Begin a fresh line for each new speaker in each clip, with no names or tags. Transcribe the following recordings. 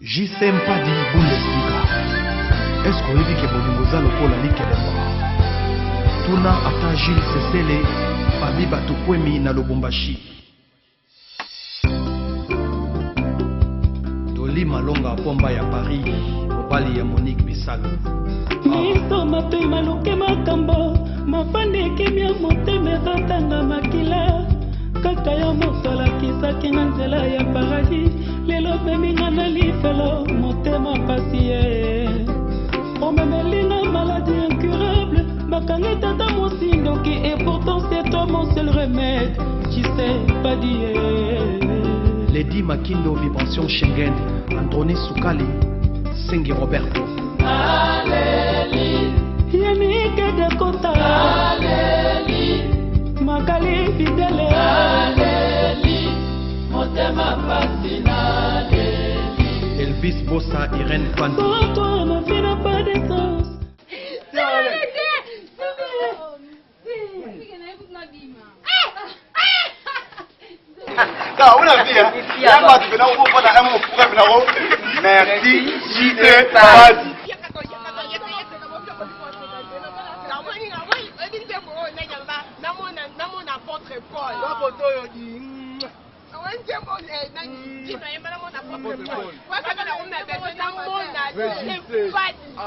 JC Mpadi Bundesliga. Est-ce que oyebi ke bolingo eza lokola likelemba? Tuna ata Jules Sesele, Fabi Batukwemi na Lubumbashi. Dolly Malonga Pomba ya Paris, mobali ya Monique Bisalu.
Miso matoi maluke makambo mafandi ekimia motema ezotanga makila kaka yo moto alakisaki nga nzela ya paradis lelo omemi nga na lifelo motema pasi ye omemeli nga maladie incurable bakangi tata mwasi ndoki et pourtant c'est toi mon seul remède tu sais pas dire.
Lady Makindo Vibration Schengen Androni Sukali Sengi Roberto.
Aleli Yannick Dakota Aleli Magali Fidele Aleli Motema pasi naleli
Elvis Bossa Irène Pandi.
Sans toi ma vie n'a pas de sens.
Merci, JC Padi.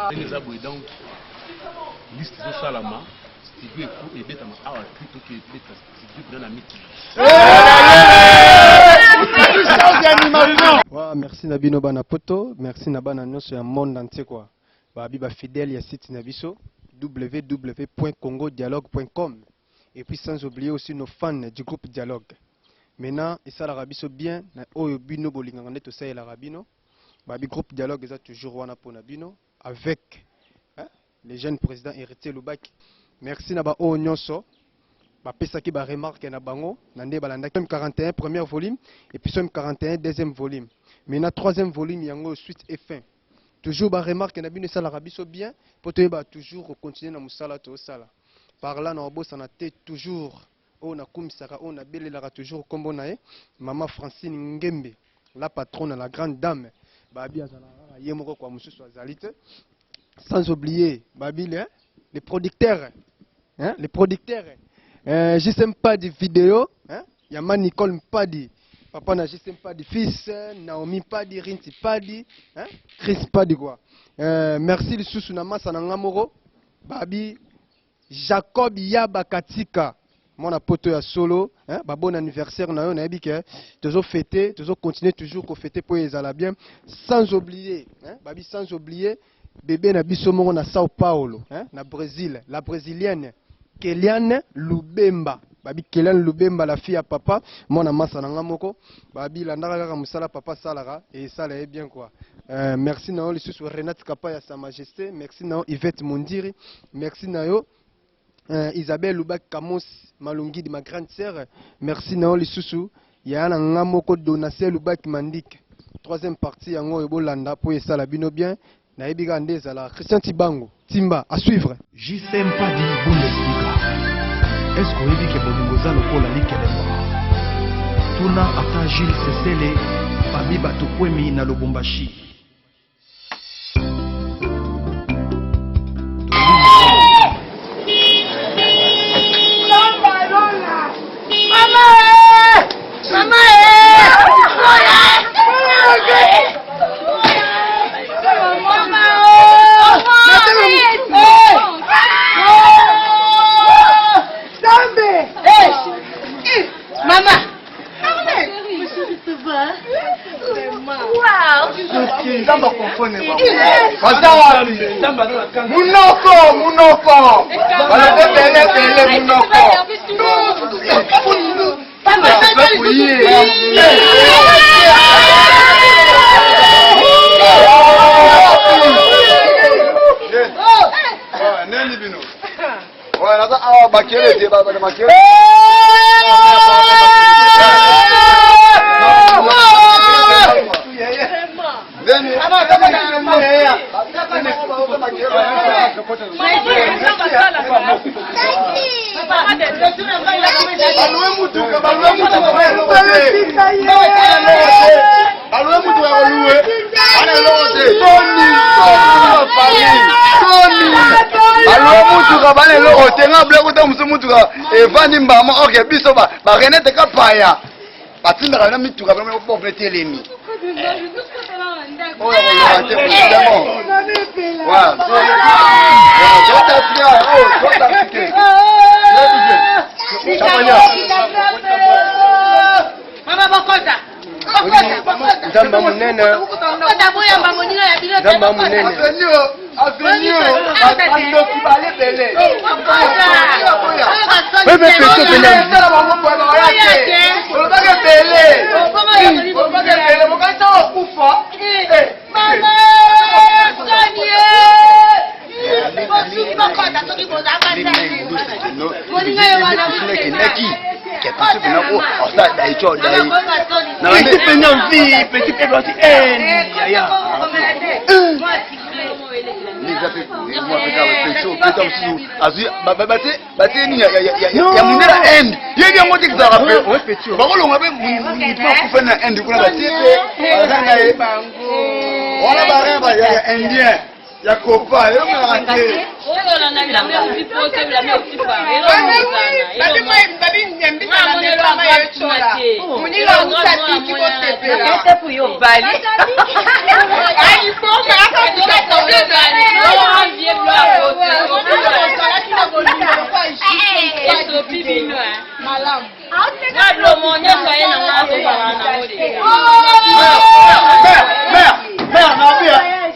Ndenge eza boye donc liste ezosalama studio ebetama awa ti toke ebeta studio mpena na mikili.
Wa merci na bino bana poto, merci na bana nyonso ya monde entier quoi. Babi ba fidèle ya site na biso www.congodialogue.com et puis sans oublier aussi nos fans du groupe Dialogue. Maintenant esalaka biso bien na oyo bino bolingaka nde tosalelaka bino. Babi groupe Dialogue eza toujours wana pona bino avec hein, le jeune président Héritier Lubaki. Merci na ba oyo nyonso bapesaki ba remarque na bango na nde balandaki Psaume 41 premier volume et puis Psaume 41 deuxième volume. Maintenant troisième volume yango suite et fin. Toujours ba remarque na bino esalaka biso bien po toyeba toujours ko continuer na mosala tozosala. Par là na obosana te toujours oyo nakumisaka oyo nabelelaka toujours kombo na ye mama Francine Ngembe la patronne la grande dame babi azalaka kaka ye moko kwa mosusu azali te. Sans oublier babi le, le producteur hein, le producteur euh, JC Mpadi vidéo hein, ya ma Nicole Mpadi papa na JC Mpadi fils Naomi Mpadi Rinti Mpadi hein, Chris Mpadi quoi. Merci lisusu na masa na nga moko babi Jacob Yaba Katika mwana poto ya solo hein, ba bon anniversaire na yo nayebi ke tozo fêter tozo continuer toujours ko fêter po ezala bien sans oublier hein, babi sans oublier bébé na biso moko na Sao Paulo hein, na Brésil la brésilienne Keliane Lubemba babi Keliane Lubemba la fille à papa mwana masa na nga moko babi landaka kaka mosala papa salaka et esala ye bien quoi. Merci na yo lisusu Renate Kapaya sa majesté, merci na yo Yvette Mondiri, merci na yo Isabelle Lubaki Kamos Malungidi ma grande sœur, merci na yo lisusu yaya na nga moko Donatien Lubaki Mandik. Troisième partie yango oyo bolanda po esala bino bien, nayebi kaka nde ezalaka. Christian Tibango, Timba, à suivre.
JC Mpadi Bundesliga. Est-ce que oyebi ke bolingo eza lokola likelemba? Tuna ata Jules Sesele, Fabi Batukwemi na Lubumbashi.
Nzambe akonfone bango. Baza wapi? Munoko, munoko. Balobi ebele ebele munoko. Nani bino? Naza awa bakele te makele. Balue mutuka, balue mutuka. Balue mutuka, balue. Soni, soni, soni. Baloa mutuka bana eloko te, nga biloko ta mosusu mutuka evandi mbama oke biso ba ba Renete Kapaya batindaka na mituka bino bof etelemi. Oyo akoloba te président. Ouais. Oh, toi t'as
Mama bokota.
Nzambe monene. Nzambe monene.
Avenue, avenue, bandoki balebele.
Wewe peto pena.
Olobaka ebele. Olobaka ebele, mokanisa okufa.
Petit pena vie, petit pena vie. Eh, yaya.
Batie nini ya mondele ya Inde, yebi yango te, ezalaka mpe bakolonga mpe mutu akufa na Inde kuna, batie mpe bazanga ye wana barin ya indien ya kopa eyongelaka te. Mère, mère, mère,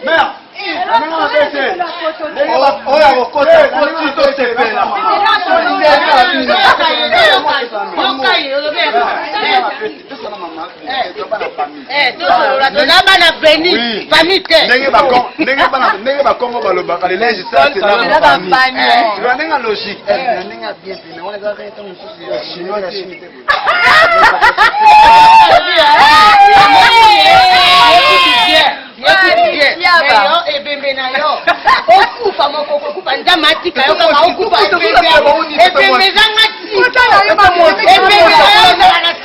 mère, oyo akokota koti tosepela.
Toza bana beni famille te.
Ndenge bakongo balobaka, le linge sale c'est la famille, ndenge logique, na ndenge ya bien pene wana eza rien. Ntango mosusu ya chinois ya Chine te.
Ebembe na yo okufa moko, okokufa, Nzambe atika yo kaka okufa. Ebembe ezanga ti, ebembe na yo ozala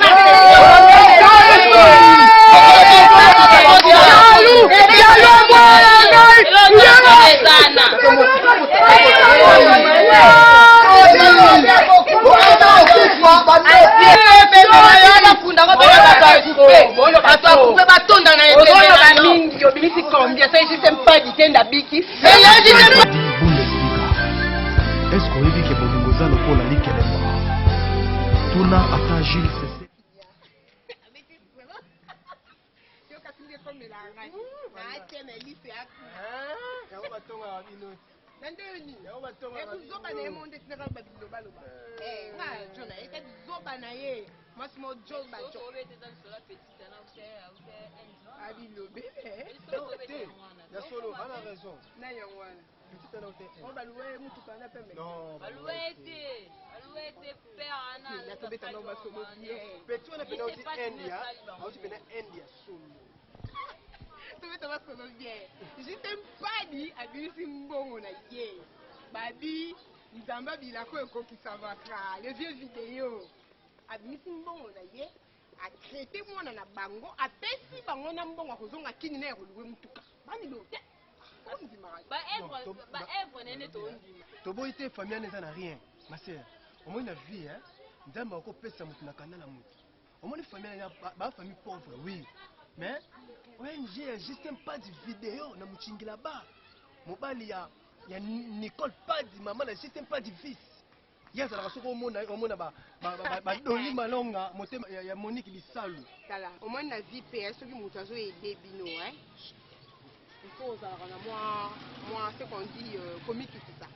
na bato akupe batonda na ebembe na yo mingi. Obimisi combien? So ejise mpadi te ndabiki.
Bundesliga. Est-ce oyebi ke bolingo eza lokola likelemba? Tuna ata Gilles Sese.
Zoba na ye mo nde tinaka bilobaloba nga jo na ye te, zoba na ye mwasi mo joba jo abilobele.
Ya solo, bana raison.
Na yango wana.
Petite ana te.
O baluwe mutuka na pembe.
Non.
Natobeta nango masolo bien.
Petit wana pena oti India, auti pena India solo.
Tobeta masolo bien. Juste mpadi abimisi mbongo na ye, babi Nzambe abilako ekokisamaka. Le vieux video abimisi mbongo na ye, atraite mwana na bango, apesi bango na mbongo akozonga kini na ya koluwe mutuka banilo te, ondimaka.
Toboyi te, famille wana eza na rien. Ma sœur, omoni na vie, hein, Nzambe akopesa motu na kanda na motu. Omoni famille wana, ba famille pauvre, oui, mais ONG ya Justin Padi video na Muchingila, ba mobali ya Nicole Padi, mama na Justin Padi fils, ye azalaka soki omona omona badoli malonga motema ya Monique Bisalu.
Tala, omoni na vie mpe soki moto azoyede bino, il faut ozalaka na mwa ce qu'on dit komikitisa.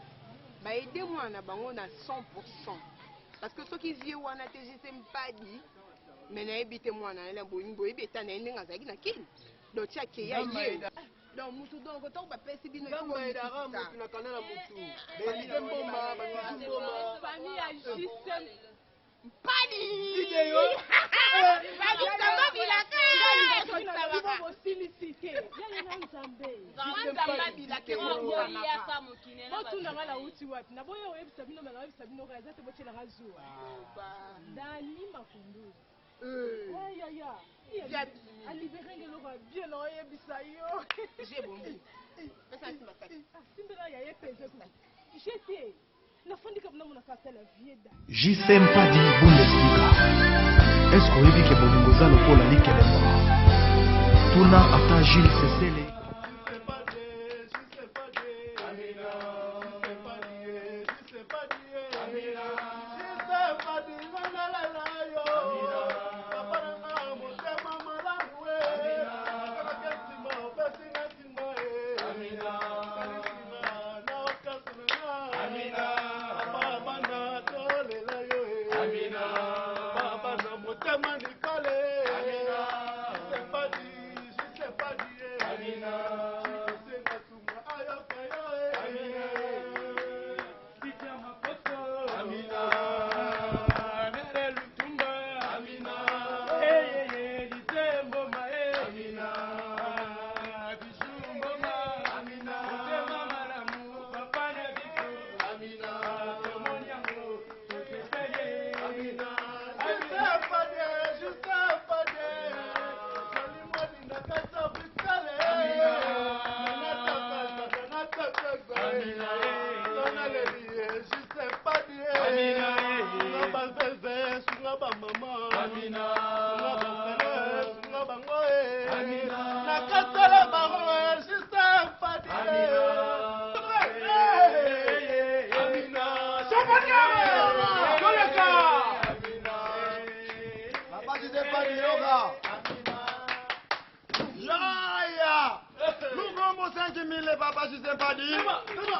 Baede mwana na bango na 100, parce que soki vie wana te, Jise Mpadi, me nayebi te mwana na boyi boyebi eta na ye ndenge azalaki na kini, donc ti akeya ye, donc mutu, donc ntango bapesi bino.
Nzambe aedaka motu na kanda na motu. Baelise mboma, bamisu mboma.
Famille ya Justin Mpadi.
Video.
Babisamba bilaka.
Bosilisi te, yali na Nzambe.
Nzambe bilaka.
Botunanga nauti wapi, naboya oyebisa bino, me naoyebisa bino kaka eza te, botielanga zuwa Dani Makundu.
Eh.
Yaya.
Viabimi.
Alibere nga eloko ya bien na oyebisa yo.
Je bongi. Pesa nsimba saki.
Asimbela yaya epeze kutu. Je te. Nafandi kaka namona kaka la vie da.
JC Mpadi Bundesliga. Est-ce oyebi ke bolingo eza lokola likelemba? Tuna ata Jules Sesele.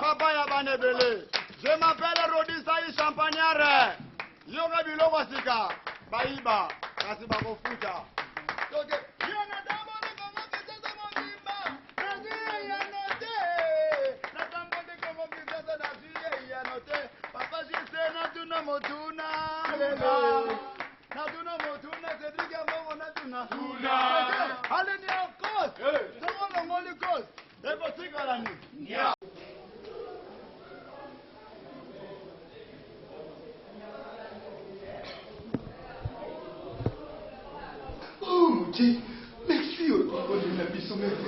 Papa ya bana ebele. Je m'appelle Rodi Saï Champagnard. Yoka biloko sika bayiba kasi bakofuta. Donc, yo na tamboli Kongo Kinshasa mobimba, nazwi eyano te. Natamboli Kongo Kinshasa, nazwi eyano te. Papa Justin natuna motuna lelo. Natuna motuna Cédric Ambongo natuna. Aleni ya kos. Soko longoli kos. Ekotikala nini?
Oh mon Dieu, merci oh, na biso, merci.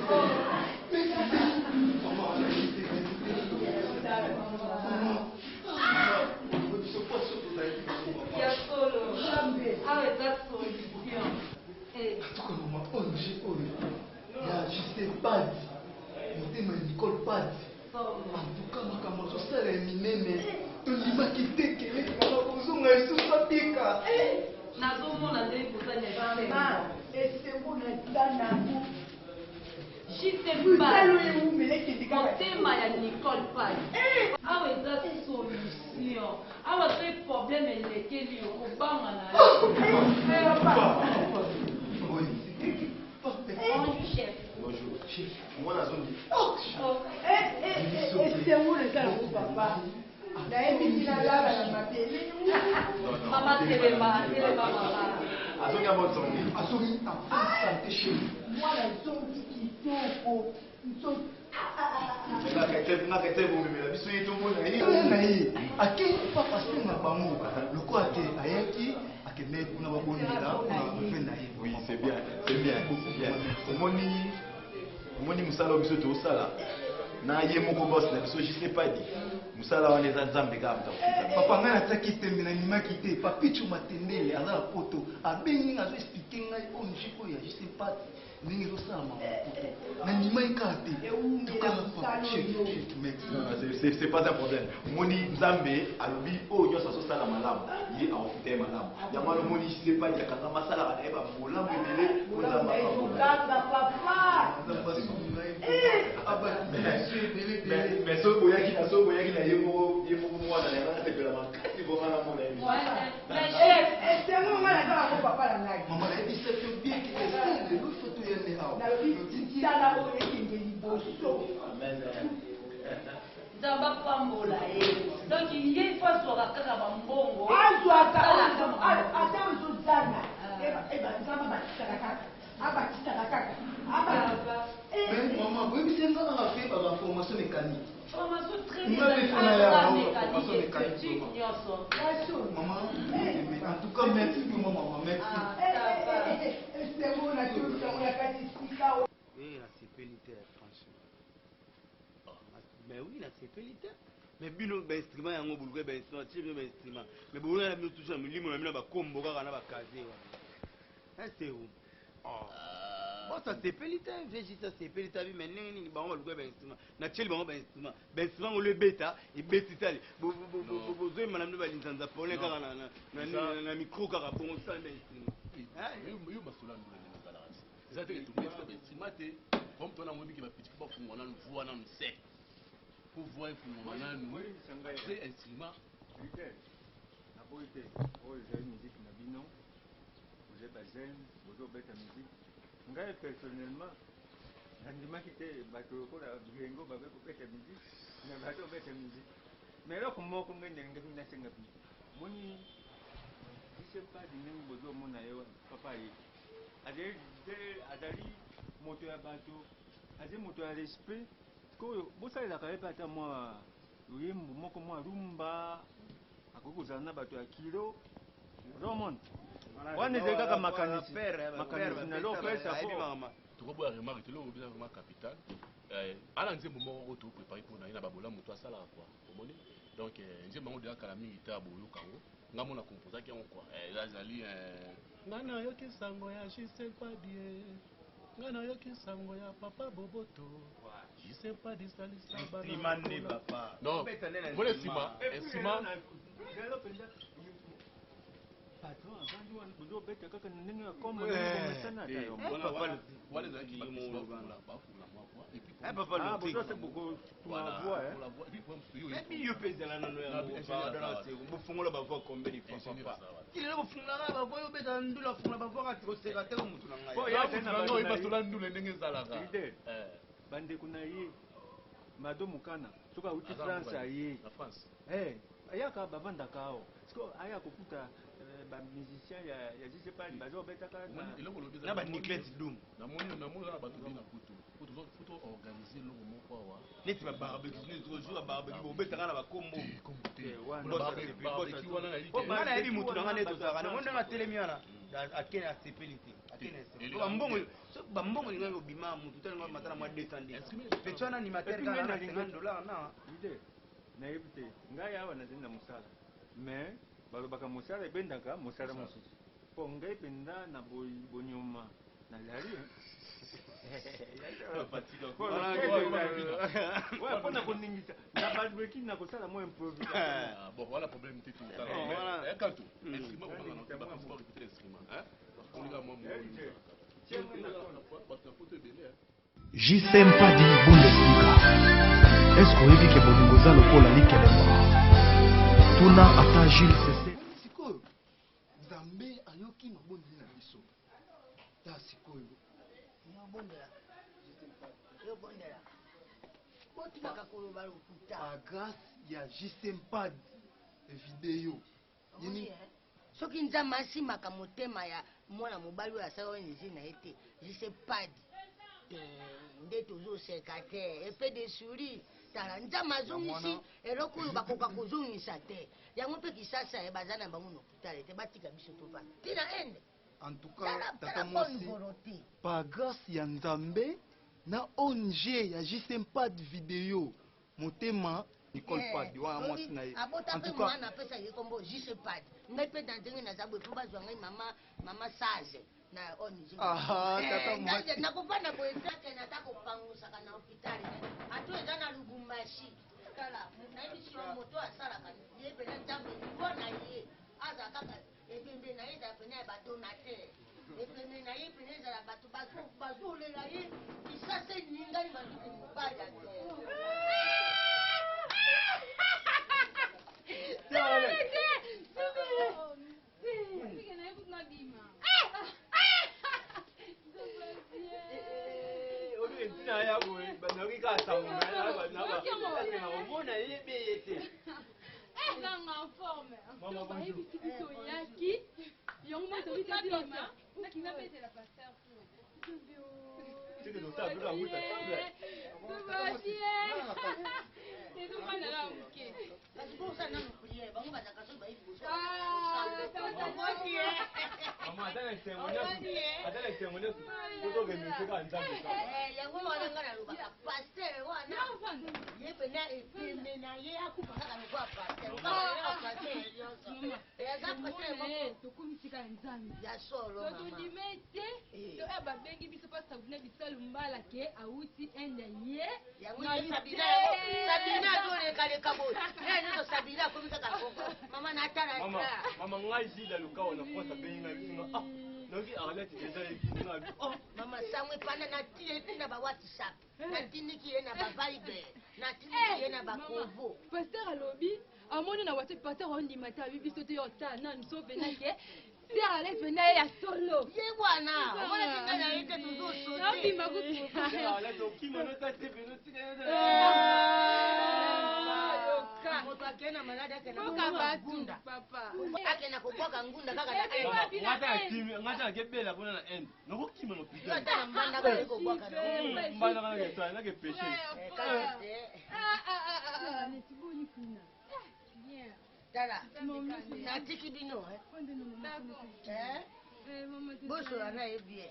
Merci. Maman, merci, merci. Maman, biso poso tozalaki biso
Ya solo. Awa eza solution. Eh.
Tuka mama ONG oyo ya Justin Padi, motema ya Nicole Padi. En tout cas makambo azosala ya minene tondimaki te keleki kaka kozonga lisusu abika.
Nazomona ndenge kozali
Mama, esengo na tana.
Justin Padi. Motema ya Nicole Padi. Awa eza solution. Awa soki problème elekeli yo kobanga na yo. Bonjour chef.
Bonjour. Chef, mwana azongi.
Esengo na eza yango papa. Nayebi nalala na mabele.
Mama telema, telema mama.
Azongi ya bonne santé.
Azongi en bonne santé chérie.
Mwana zongi kitoko. Nzoto.
Ngaka ete bomemela biso ye tomona ye.
Toya na ye akei papa asenga bango lokola te ayaki akende kuna babondela mpona mpe na ye.
Oui, c'est bien, c'est bien, c'est bien. Omoni omoni mosala oyo biso tozosala na ye moko boss na biso JC Padi. Mosala wana eza Nzambe kaka moto akofuta.
Papa ngai natiaki tembe nandimaki te papicho matendele aza na poto abengi ngai azo explike ngai ONG oyo ya JC Padi ndenge ezosalama na poto nandimaki kaka te.
Non, non, c'est pas un problème. Omoni Nzambe alobi oyo nyonso azosala malamu ye akofuta ye malamu. Yango wana omoni JC Padi akangama asalaka na ye babolamu ebele mpo Nzambe apambola ye.
Ezokanga papa.
Mais soki boyaki na soki boyaki na ye moko mwana na ye nasepela makasi bonga namona ye.
Mais chef,
Esengo nga naza yango papa na ngai.
Mama nayebisaki yo bien ke esengo lelo fo toyende awa.
Nalobi tala oyo ekende liboso.
Amen.
Nzambe apambola ye. Donc ye il faut azwaka kaka bambongo.
Azwaka
Asalaka makambo.
ata ozozanga eba nzambe abakisaka kaka abakisaka kaka.
Mais maman boyebisi nga kaka fe babaformation mécanique.
Formation très
Nga mpe fona ya formation mécanique
nyonso.
Maman, en tout cas, merci vraiment, maman, merci.
Oui, nasepeli te, franchement. Mais oui, nasepeli te. Mais bino bainstrument yango boluka bainstrument tie bino bainstrument mais boluka na bino toujours na milimo na bino bakombo kaka na bakaze wana ese boso asepeli te vegis asepeli te abi mais ndenge nini bango baluka bainstrument natieli bango bainstrument bainstrument ngolo ebeta ebeti tali bozoyemba na bino balinzanza polin kaka na micro kaka bongo sali bainstrument.
Yo masolo ya ndula ndenge ezalaka te, eza te tobetisa bainstrument te comme tona yango ebiki bapetits po bafungwa nanu voix nanu se po voix efungwama nanu te instrument.
Naboyi te, oyo ezali musique na bino, bozali bajeune, bozobeta musique. Ngai personnellement nandimaki te bato lokola biengo babe kobeta musique na bato obeta musique. Mais eloko moko ngai nalingaki nasenga bino, moni jisepadi ndenge bozomona ye wana, papa ye azali azali moto ya bato, azali moto ya respect. Sikoyo bosalelaka ye mpe ata mwa loyembo moko, mwa rumba, akoki kozala na bato ya kilo. Ozomona wana ezali kaka makanisi makanisi na lopesa po
tokoboya remarque te, eloko eza vraiment capital. Ana nzembo moko oyo toprépare mpo na ye na babola moto asalaka kua omoni. Donc nzembo yango deya kala mingi te, aboyoka yango nga mona composaki yango kua. Eza ezali nga nayoki sango ya Justin Padie, nga nayoki sango ya papa Boboto, Justin Padi salisa.
Instrument nde papa.
Non, mona nsima instrument.
Lelo mpenza patron avandi wana, bozobeta kaka na ndenge ya kombo ndenge ata yo.
Wana ezalaki bafungula mwa voix et puis
Ah, bozose bokotuna voix, eh?
Ebi yo mpe ezala nano yango, pardon, bofungola bavoix combien de fois, papa? Ti lelo bofungolaka bavoix, yo obeta ndula, fungola bavoix kati koseka te motu na ngai.
Po, ya te na bato na ye.
Basola ndula ndenge ezalaka.
Leader, bandeko na ye Mado Mokana soki awuti France aye
na France.
Ayaka bavandaka awa, siko aya kokuta bamusicien ya jcpad bazobetaka.
Eloko olobi.
Na baniclet dum.
Namoni oza na bato bina kutu po to organiser eloko moko awa.
Neti babarbecue, neti jour ya barbecue bobetaka na bakombo.
Barbecue wana nayebi te.
Nga nayebi motu na nga nde tozalaka nango ndenge atelemi wana, akene asepeli te, akene asepeli. Bambongo, soki bambongo elingaki kobima, motu talinga mata na mwa 210 petit wana animateur kaka na 50 $ na
Leader, nayebi te, ngai awa nazali na mosala, mais balobaka mosala ebendaka mosala mosusu, mpo ngai mpenza na bonyoma nazali mpona koningisa na barbecue na kosala mwa improvisation.
Ah, bon, voilà, problème te totala.
Bon, voilà.
Kanto instrument kobanga na répéter l'instrument, hein, bakolika mwa bato na poto ebele, hein.
JC Mpadi Bundesliga. Est-ce oyebi ke bolingo eza lokola likelemba? Tuna ata Jules Cessé.
Sikoyo Nzambe ayoki mabondeli na biso ta sikoyo.
Yobondela, yobondela, botikaka koloba lokuta.
Par grâce ya JC Mpad video.
Omoni, eh? Soki Nzambe asimaka motema ya mwana mobali oyo asala ONG na ye te, jise padi te nde tozoseka te epe de souris. Tala, Nzambe azongisi eloko oyo bakoka kozongisa te. Yango mpe Kisasa ye baza na bango na hôpital te, batika biso tovanda ntina ende.
En tout cas,
Tala,
tata
tala bonne
mwasi,
volonté.
Par grâce ya Nzambe na ONG ya JC Mpad video, motema Nicole Pad wana mwasi na ye.
Abota
En
mpe
tout cas,
mwana apesa ye kombo jise pad. Ngai mpe na ndenge naza boye, mpo bazwa ngai mama mama sage na ONG.
Ah, tata mwasi.
Nakofanda boye te, nata kopangusaka na hôpital ato eza na Lubumbashi. Tala, nayebisi yo, moto asalaka ye pene Nzambe liwa na ye aza kaka ebembe na ye ezala pene ya badonateur, ebembe na ye pene ezala bato bazolela ye. Kisasa eningani, manduku mobali ya te.
Ntina ya boye banayoki kaka sango nakomona yebi ye te.
Ezanga en forme.
Maman, bonjour.
Bayebisi biso oyaki yango mo.
Teke tosala biloko ya wuta.
Tout va bien.
Tofanda na moke.
Kasi bosala nanu priere, bango bazalaka soki baye liboso.
Ah,
Okosi ye.
Mama, ata na esengo nyonso, ata na esengo nyonso, po to remercier kaka Nzambe kaka.
Eh, yango wana nga nalobaka pasteur wana ye pena epembe na ye akufa kaka lokola pasteur pasteur nyonso eza pasteur moko
Tokomi sika ya Nzambe.
Ya solo, mama.
Tondime te. To oyo babengi biso mpa Sabina Bisalu Mbala ke awuti Inde ye.
Yango nde Sabina, yango Sabina azolekaleka boye ye nyonso. Sabina akomi kaka koko mama natala.
Mama, mama, ngai Gilles Lukawa na France abengi ngai biso nga, ah, nayoki Arlette déjà yebisi ngai, ah.
Mama, sango epanda natindi na ba WhatsApp, natindiki ye na ba Viber, natindiki ye na bakovo.
Pasteur alobi amoni na WhatsApp, pasteur ondima te, abi biso te yo ta nanu so pena ke sœur Alex pena ye ya solo.
Ye wana omonaki ngai na ye te, tozosote.
Nabima kutu.
Arlette okima nota te peno tika yo.
Moto akei na maladi akenda
Mboka
kobwaka
bato,
ngunda.
Papa.
Akenda kobwaka ngunda kaka na
Mama, nga ata nakimi, nga ata nakebela kuna na Inde, nakokima na hôpital.
Yo ata na mbandaka oye kobwaka na
Mbandaka nakesala, nakepeshe.
Tala, natiki bino, eh? Bosola na ye bien,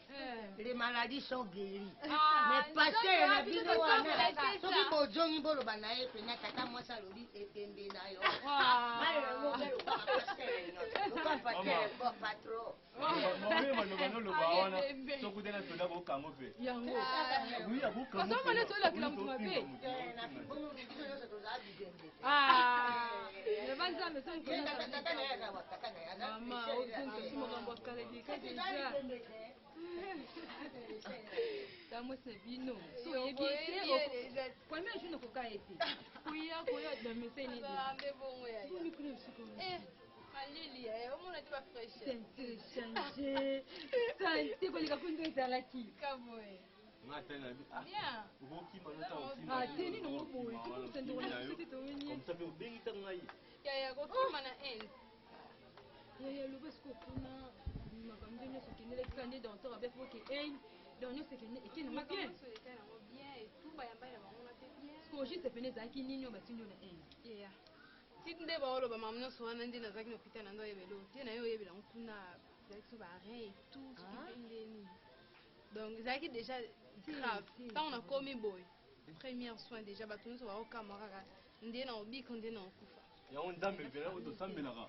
les maladies sont guéries.
Ah,
Mais pasteur na bino wana,
Nzambe,
soki bozongi, boloba na ye pena tata mwasi alobi epembe na yo.
Ah.
Malela ngo mpe lokola pasteur nyonso, lokola pasteur bo patron.
Mama, maloba noloba wana, soki utena soda kokango mpe.
Yango.
Oui, akokango.
Ozomona tolakela moto mabe.
Biso nyonso tozala bibembe.
Ah, loba Nzambe so.
Ye tata na ye aza wa tata na ye aza
Mama, ozongisi makambo ya kala eleka deja. Ta mwasi na bino so oyebi ete premier jour nakoka ye te koya koya dameseni.
Malili eh, omona te bafraîche.
Ceinture change, sante koleka kuna ezalaki.
Kaboye.
Nga ata na bi, ah,
Bien.
okokima nota okima.
Ah, te nini yango boye tokomisa ndeko na biso te tomoni.
Comme ça mpe obengisa ngai.
Yaya, kokima na Inde.
Yaya, loba sikoyo kuna makambo nde nyonso ekendelaki kaka nde docteur abe foke Inde, donc nyonso ekende ekende yango bien.
Makambo nyonso eleka yango bien et tout, bayambaki na bango na mpe bien.
Sikoyo juste pene ezalaki nini oyo batindi yo na Inde?
Yeah. Titi nde baoloba makambo nyonso wana nde nazalaki na hôpital na ndo oyebela oyo te na ye oyebela yango kuna ezalaki so barein et tout, soki mpe ndeni, donc ezalaki déjà grave. Ntango nakomi boye, première soin déjà, bato nyonso baokamwa kaka nde na obika nde na okufa.
Yango Nzambe mpena oyo tosambelaka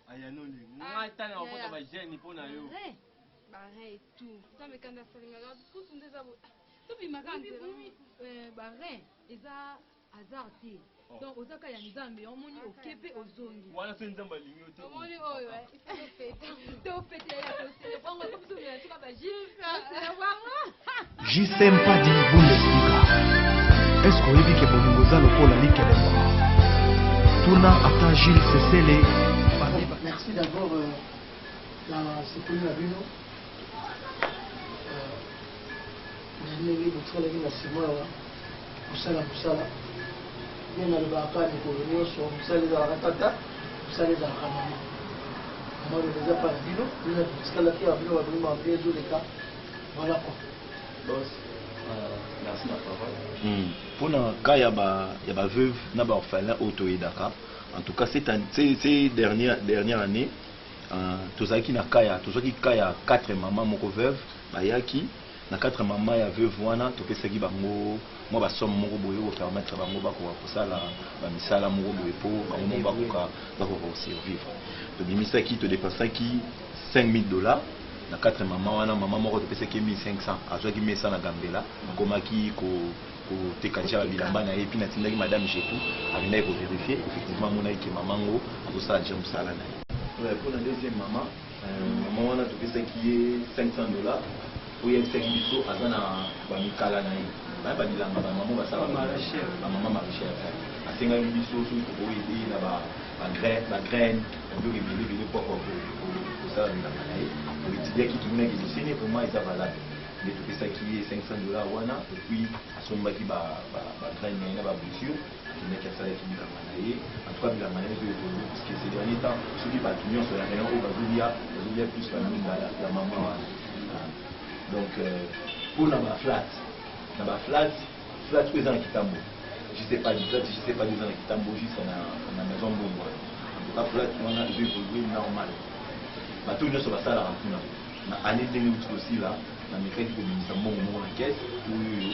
ayanoli ngai tana bakota bagene mpo na yo.
Barein et tout, Nzambe kanda asalingaka kutu nde eza boye tobimaka nzela.
Barein eza hasard te.
Oh.
Donc oza kaka ya Nzambe, omoni oke mpe ozongi.
Wana so Nzambe alingi yo te.
Omoni oyo tofeta.
Tofetela, tosele bango komsomela tuka bagile bango.
JC Mpadi Bundesliga. Est-ce oyebi ke bolingo eza lokola likelemba? Tuna ata Gilles Sesele Babi.
Merci d'abord na sepeli na bino na ndenge botikalaki na nsima ya kosala mosala. Nde nalobaka kaka mikolo nyonso, mosala ezalaka tata, mosala ezalaka mama. Mama loba eza mpa na bino, bino botikalaki ya bino babino mabe ezoleka, voilà quoi.
Boss, merci na parole. Mpona cas ya ba veuve na ba orphelin oyo toyedaka, en tout cas cette, an- ces, ces dernière année, tozalaki na cas ya tozwaki cas ya 4 mama moko veuve bayaki. Na 4 mama ya veuve wana, topesaki bango mwa basomme moko boye kopermettre bango bakoka kosala bamisala moko boye mpo bango moko bakoka kosurvivre. Tobimisaki, todépensaki 5000 $ na 4 mama wana. Mama moko topesaki ye 1500, azwaki mesa na Gambela, akomaki koteka tia bilamba na ye. Puis natindaki madame Jetou, akendaki kovérifier, effectivement amonaki ke mama ngo azosala déjà mosala na ye. Ouais, mpona deuxième mama, mama wana topesaki ye 500 $. Oyo yebisaki biso aza na bamikala na ye baya babilanga, bamama basala, bamama maraîchère. Asengaki biso soki tokoyede na bagraine, babiloko ebele ebele po kosala bilanga na ye. Toétudiaki, tomonaki dossier ne vraiment eza valable, nde topesaki ye 500 $ wana. Et puis asombaki bagraine na ye na babouture, akendaki asalaki bilanga na ye. En tout cas bilanga na ye ezo évolue, puisque ces derniers temps soki bato nyonso ya rayon oyo bazolia plus bandunda ya mama wana. Donc mpona baflat, na baflat, flat oyo eza na Kitambo. JC Padi, flat JC Padi eza na Kitambo juste na, na maison Mbongo wana. En tout cas flat wana ezo évoluer normal. Bato nyonso basalaka kuna na année ndenge euti kosila namekaki kobimisa mbongo moko na caisse oyo oyo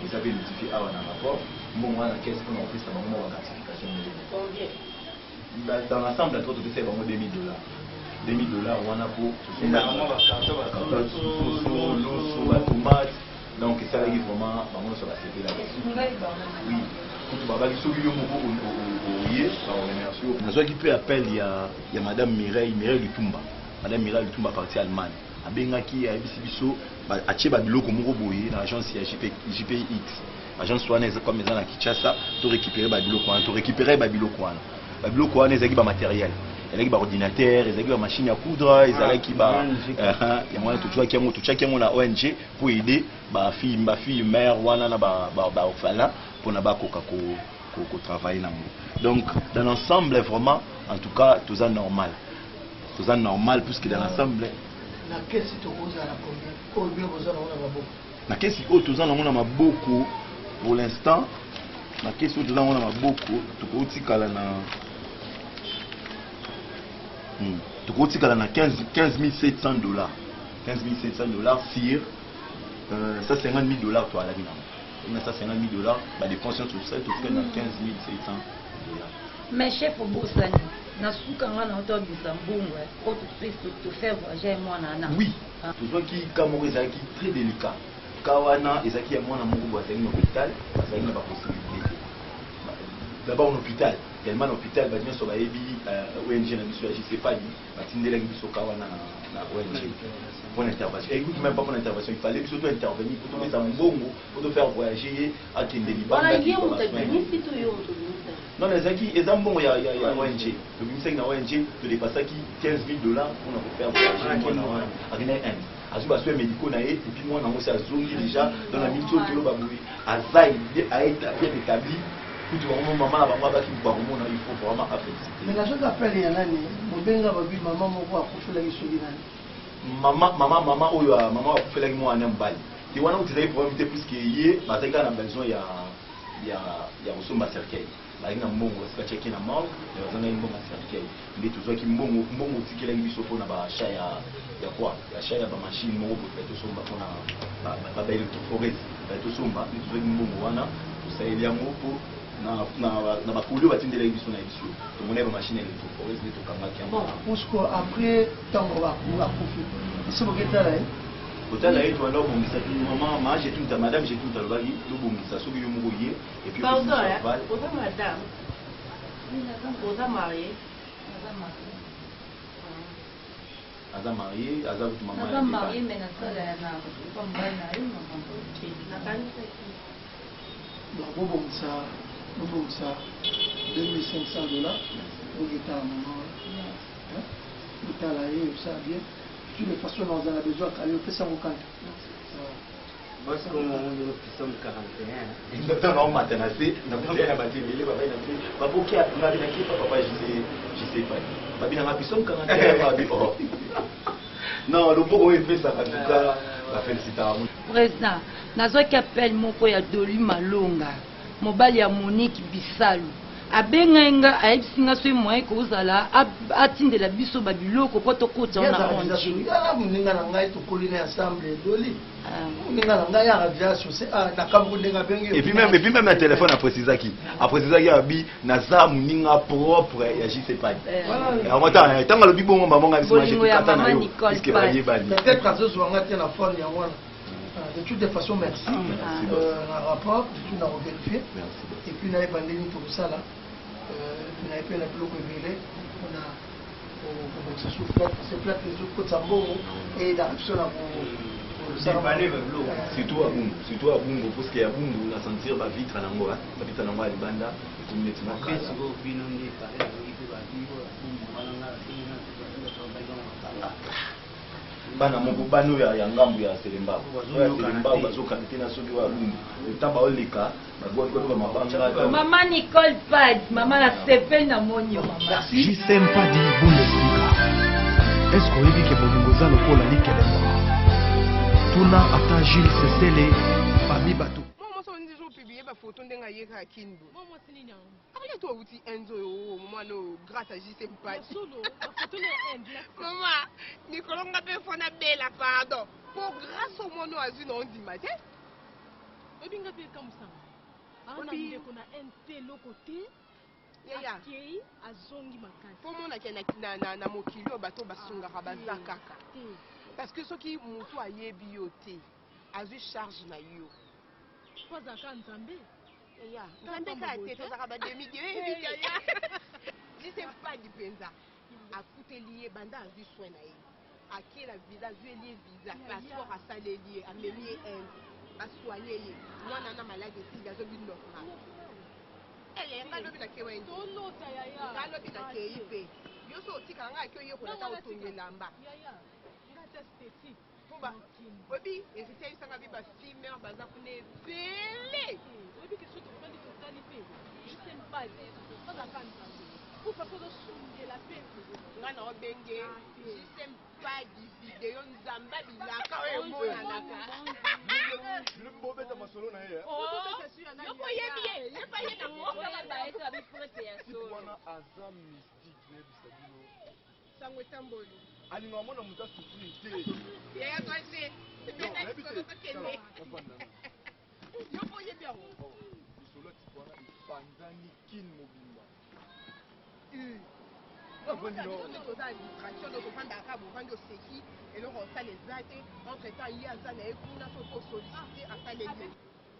eza mpe notifie awa na rapport mbongo wana na caisse mpona kopesa bango mwa bagratification moko. Dans l'ensemble to topesaki bango 2000 dollars. 2000 dollars wana mpo tosombaki loso, batomate, donc esalaki vraiment bango nyonso basepelaki. Oui, kutu babaki soki yo moko oye bakoremercie yo. Nazwaki mpe appel ya, ya madame Mireille, Mireille Lutumba, madame Mireille Lutumba parti Allemagne, abengaki ayebisi biso atie babiloko moko boye na agence ya JP, JPX. Agence wana eza comme eza na Kinshasa, to récupérer ba biloko wana, to récupérer ba biloko wana. Ba biloko wana ezalaki ba matériel. Ezalaki ba ordinateur, ezalaki ba machine à coudre, ezalaki ba yango wana tozwaki yango, totiaki yango na ONG pour aider ba filles, ba filles mères wana na ba ba, ba orphelins pona bakoka ko ko, ko travailler nango. Donc dans l'ensemble vraiment en tout cas toza normal. Toza normal puisque dans l'ensemble
na kesi tokozala combien oyo bino boza nango na maboko?
Na kesi oyo toza nango na maboko pour l'instant, na kesi oyo toza nango na maboko tokotikala na tokotikala na 15 700 dollars, 15 700 dollars sur 150 000 dollars toalaki nango na 150 000 dollars, badépense nyonso tosali totikali na 15 700 dollars.
Mais chef, obosani na suka nga na otobisa mbongo po tofaire voyage mwana wana.
Oui, tozwaki ka moko ezalaki très délicat. Ka wana ezalaki ya mwana moko boye azalaki na hôpital, azalaki na bapossibilité te. D'abord na hôpital, tellement na hôpital bato nyonso bayebi ONG na biso ya JC Padi, batindelaki biso ka wana na ONG mpona intervention. Écoute, même pas mpona intervention, il fallait biso to intervenir po topesa mbongo po to faire voyager ye akende libanda. Non, ezalaki eza mbongo ya ONG tobimisaki na ONG, todépasaki 15 000 dollars mpona kofaire voyager mwana wana akendaki Inde, azwi basoins médicaux na ye, et puis mwana yango se azongi déjà. Donc na miniti oyo toloba boye aza bien établi. Kutu bango mama na bango abaki bakomona, il faut vraiment aféliciter.
Mais nazwaki appel ya nani, bobenga babi mama moko akufelaki soki nani.
Mama oyo, mama oyo akufelaki mwana ya mobali te wana, kuti ezalaki problème te puisque ye bazalaki kaka na besoin ya kosomba cercueil. Bazalaki na mbongo, basi batiaki na morgue, mais bazangaki mbongo ya cercueil. Nde tozwaki mbongo, mbongo otikelaki biso mpona baachat ya quoi, achat ya bamachine moko boye tosomba mpona baélectrophorèse tosomba. Nde tozwaki mbongo wana, tosaleli yango mpo na bakoli oyo batindelaki biso na biso, tomonaki bamachine ya électrophorèse, nde tokangaki yango.
Bon, puisque après ntango akufi esi boketala ye?
Kotala ye, tobanda kobongisa. Mama ma Jetunta, madame Jetunta alobaki tobongisa soki yo moko ye et puis
Pardon, oza madame, oza marié?
Aza marié, aza kutu mama.
Naza marié, mais nasala na pa mobali na ye makambo.
Nakanisaki.
Bobongisa 2500 dollars, boketala mama wana, botala ye, osala bien. De toute façon nazala besoin kayo opesango kanta.
Ntango naomata na se, nakutana na bato ebele babai na se, baboki ngabi na kepa papa JC Padi, babi nanga biso mokanga te, babi oh non, loboko oyo epesaka, en tout cas bafélicitaka.
Président, nazwaki appel moko ya Doli Malonga, mobali ya Monique Bisalu. Abengai nga, ayebisi nga soki moyen kozala atindela biso babiloko mpo tokota na ONG.
Yala moninga na ngai, tokoli na ensemble. Doli moninga na ngai, yaka déjà associé na kambo ndenge abengi.
Et puis même na téléphone aprécisaki abi naza moninga propre ya JC Padi. Yango ntango alobi bongo, mama ngai
Bolingo ya
kata na
mama
yo
Nicole
puisque
Padi.
bayebani.
Peut-être azozwanga te na phone yango wana. De toutes façons, merci.
Merci.
Na rapport du tout na revérifier
Merci.
et puis nayeba ndenge tokosala naye mpe na biloko ebele mpona kobongisa su flat, parce que flat ezokotisa mbongo eyedaka biso na
Surtout à Bumbu, surtout à Bumbu, parce que ya Bumbu na sentir bavitre nango, bavitre nango ya libanda ekomi neti makala.
Sikoyo bino nde pale nazoki mpe babi oyo Bumbu wana, nga nasengi na bato bakanga.
Bana moko, bana oyo ya ngambu ya Selembao, oyo ya Selembao bazokana te na soki oyo ya Bumbu, ntango baoleka babwaki bamabanga.
Mama Nicole Pad, mama, nasepeli namoni yo mama.
JC Mpadi Bundesliga. Est-ce oyebi ke bolingo eza lokola likelemba? Tuna ata Gilles Sesele, Fabi Bato.
Mwa mwasi oyo. Ozopublie bafoto ndenge ayekaka kin boye.
Mwa mwasi nini yango?
Akali to awuti Inde oyo mwana oyo grâce à JC Mpati.
Solo, bafoto na Inde.
Mama, mikolo nga mpe fo nabela pardon. Po grâce au mwana oyo azwi na ondima te.
Oyebi nga mpe ekamwisanga. Aza na
Obi.
ndeko na Inde te eloko te.
Yaya.
Akei azongi makasi.
Po mona ke na, na, na, na mokili oyo bato basungaka baza kaka. Parce que soki mutu ayebi yo te, azwi charge na yo.
Po azalaka Nzambe.
Yaya, Nzambe kaka te, tozalaka ba demi dieu oyebi te. JC Mpadi mpenza akuteli ye banda azwi soin na ye. Akela visa, azweli ye visa, passeport asaleli ye, amemi ye Inde, basoigne ye. Mwana na malade esili azobi normal. Yaya, nga lobi na kewa Inde.
Tolota yaya.
Nga lobi na kei mpe. Yo so otikala nga ake oyekola ata otonga elamba.
Yaya, nga ata esthétique.
Po ba oyebi héritier ayebisanga bi ba fille-mère baza kuna ebele.
Oyebi ke soki tofandi totali mpe JC Mpadi azalaka Nzambe. Po papa ozosundela mpe.
Nga na obenge JC Mpadi video Nzambe bilaka oyo emonanaka.
Bobeta masolo na ye.
Yo po yebi ye, ye pa ye na ngo.
Type wana aza mystique nayebisa bino.
Sango etamboli.
Alingaka mwana moto asouffrir te.
Yaya toi te.
Non, nayebi te.
Tokende.
Nafanda na.
Yo po yebi yango.
Lisolo ya type wana epanzani kin mobimba.
Biso nde toza na distraction donc ofandaka kaka bovandi oseki eloko osala eza te entre temps ye aza na ye kuna soki osollicite asaleli yo.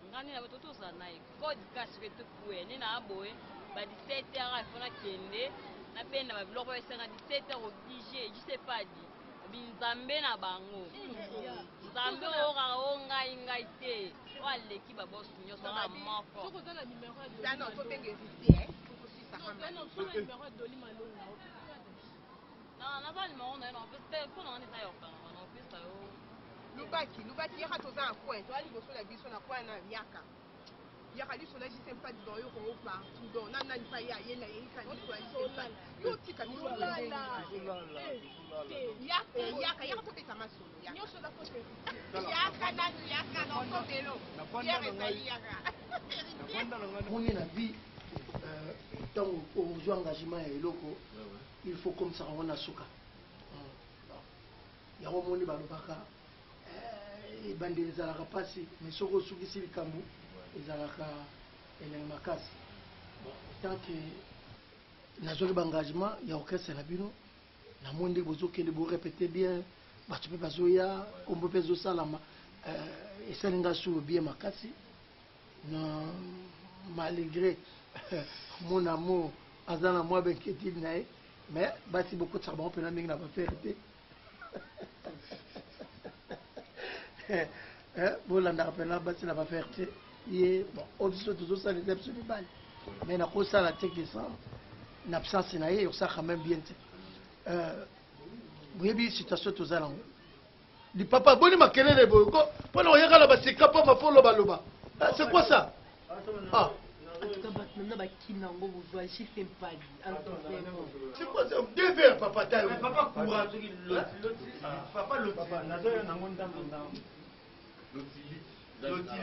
Nga nde na to tozala na ye code cash pe tokueya nde na boye ba 17 heures il faut nakende nabenda ba biloko oyo esenga 17 heures oblige je sais pas dit obi nzambe na bango nzambe oyo kaka o ngai ngai te oyo aleki ba boss nyonso kaka moko
Soki oza na numero ya Dolly
Tano
Malonga.
tobenga héritier
Non, tano, soki oza na numero ya Dolly Malonga.
Na naza numero na ye na opesa te mpo na wana eza ya kokangama na opesa yo.
Lubaki, Lubaki yaka toza na coin, toza liboso na biso na coin na yaka. Yaka liso na JC Mpadi donc yo kongo partout donc na nani pa ya ye na ye ka liso ya JC Mpadi. Yo tika biso
Tozolala.
ndenge. Yaka yaka yaka tobeta masolo yaka.
Nyonso eza faute
Yaka nanu yaka na okomelo. Pierre ezali yaka.
Moni na vie ntango ozwa engagement ya eloko il faut komisaka yango na suka. Yango omoni balobaka ebandeli ezalaka mpasi mais soki osukisi likambo ezalaka elengi makasi. Bon, tant que nazwaki baengagement ya orchestre na bino, namoni ndenge bozokende borepete bien, bato mpe bazoya, nkombo mpe ezosalama, esali nga solo bien makasi. Na malgré mon amour aza na mwa bainquiétude na ye, mais basi bokotisaka bango mpena mingi na bafere te. Bolandaka mpena basi na bafere te. Ye bon, oyo biso tozosala eza biso mibali, mais nakosala te ke sans na absence na ye osala quand même bien te. Boyebi situation toza nango. Lipapa boni makelele boye ko pona oyaka na basika pamba fo loba loba. C'est quoi ça? Ah.
En tout cas, bato na bakina yango bozwa JC Mpadi. En tout vraiment.
C'est quoi ça? Deux verres papa tayo.
Papa courant soki loti loti papa loti
Papa nazoya nango ndambo ndambo.
Loti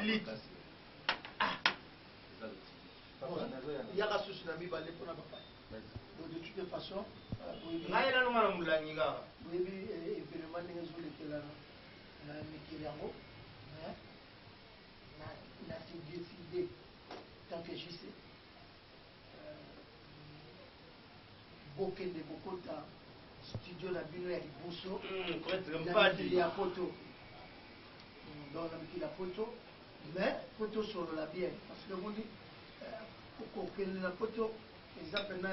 lit.
Yaka susu na mibale pona papa. Donc de toutes les façons,
ngai nanu nga na molangi kaka.
Boyebi événement ndenge ezolekela na mikili yango, mais na se décider tant que JC bokende bokota studio na bino ya liboso na mikili ya poto. Donc na mikili ya poto, mais po tosolola bien parce que omoni kokende na poto eza mpena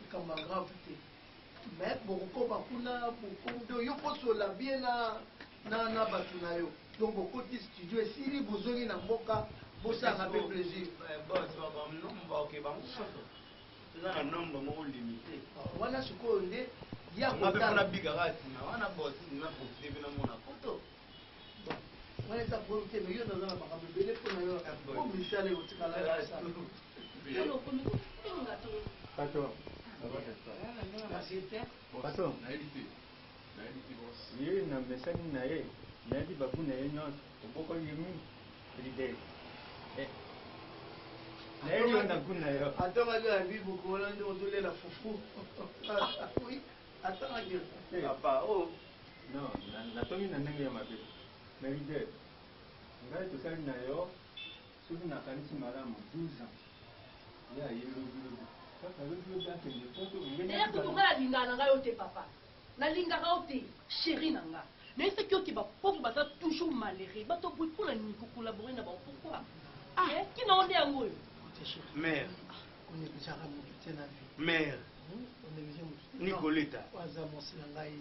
likambo ya grave te, mais bokokoma kuna bokomi yo posolola bien na na na bato na yo. Donc bokoti studio esili, bozongi na mboka, bosalanga mpe plaisir.
Boss banombre oke bango nyonso toza na nombre moko limité
wana sikoyo nde ya
nga mpe
kotala.
mpona bikaka nsima wana boss na profite mpe namona poto.
Wana eza problème te, mais yo naza na makambo ebele mpo na yo po misala ekotikala ya kosala.
Patron. Patron.
Nayebi te. Nayebi te boss.
Ye na mesani na ye, nayebi babu na ye nyonso, obokoli ye mingi, leader. Nayebi yo na kuna yo.
Atangaki na bible kola nde ozolela fufu. Oui, atangaki.
Papa, oh. Non, natongi na ndenge ya mabe. Mais leader, ngai tosali na yo soki nakanisi malamu 12 ans. Ye aye lobi lobi. Kaka lobi lobi akende poto.
D'ailleurs kutu nga nalingaka na nga yo te papa. Nalingaka yo te chérie na nga. Nayebisaki yo ke ba pauvre baza toujours malheureux. Bato ya boye pona nini ko collaborer na bango pourquoi? Eh ki na yo nde yango oyo.
Mère.
Ko negligeaka mutu te na vie.
Mère.
Ko negliger mutu te.
Nicoleta.
Oyo aza mwasi na ngai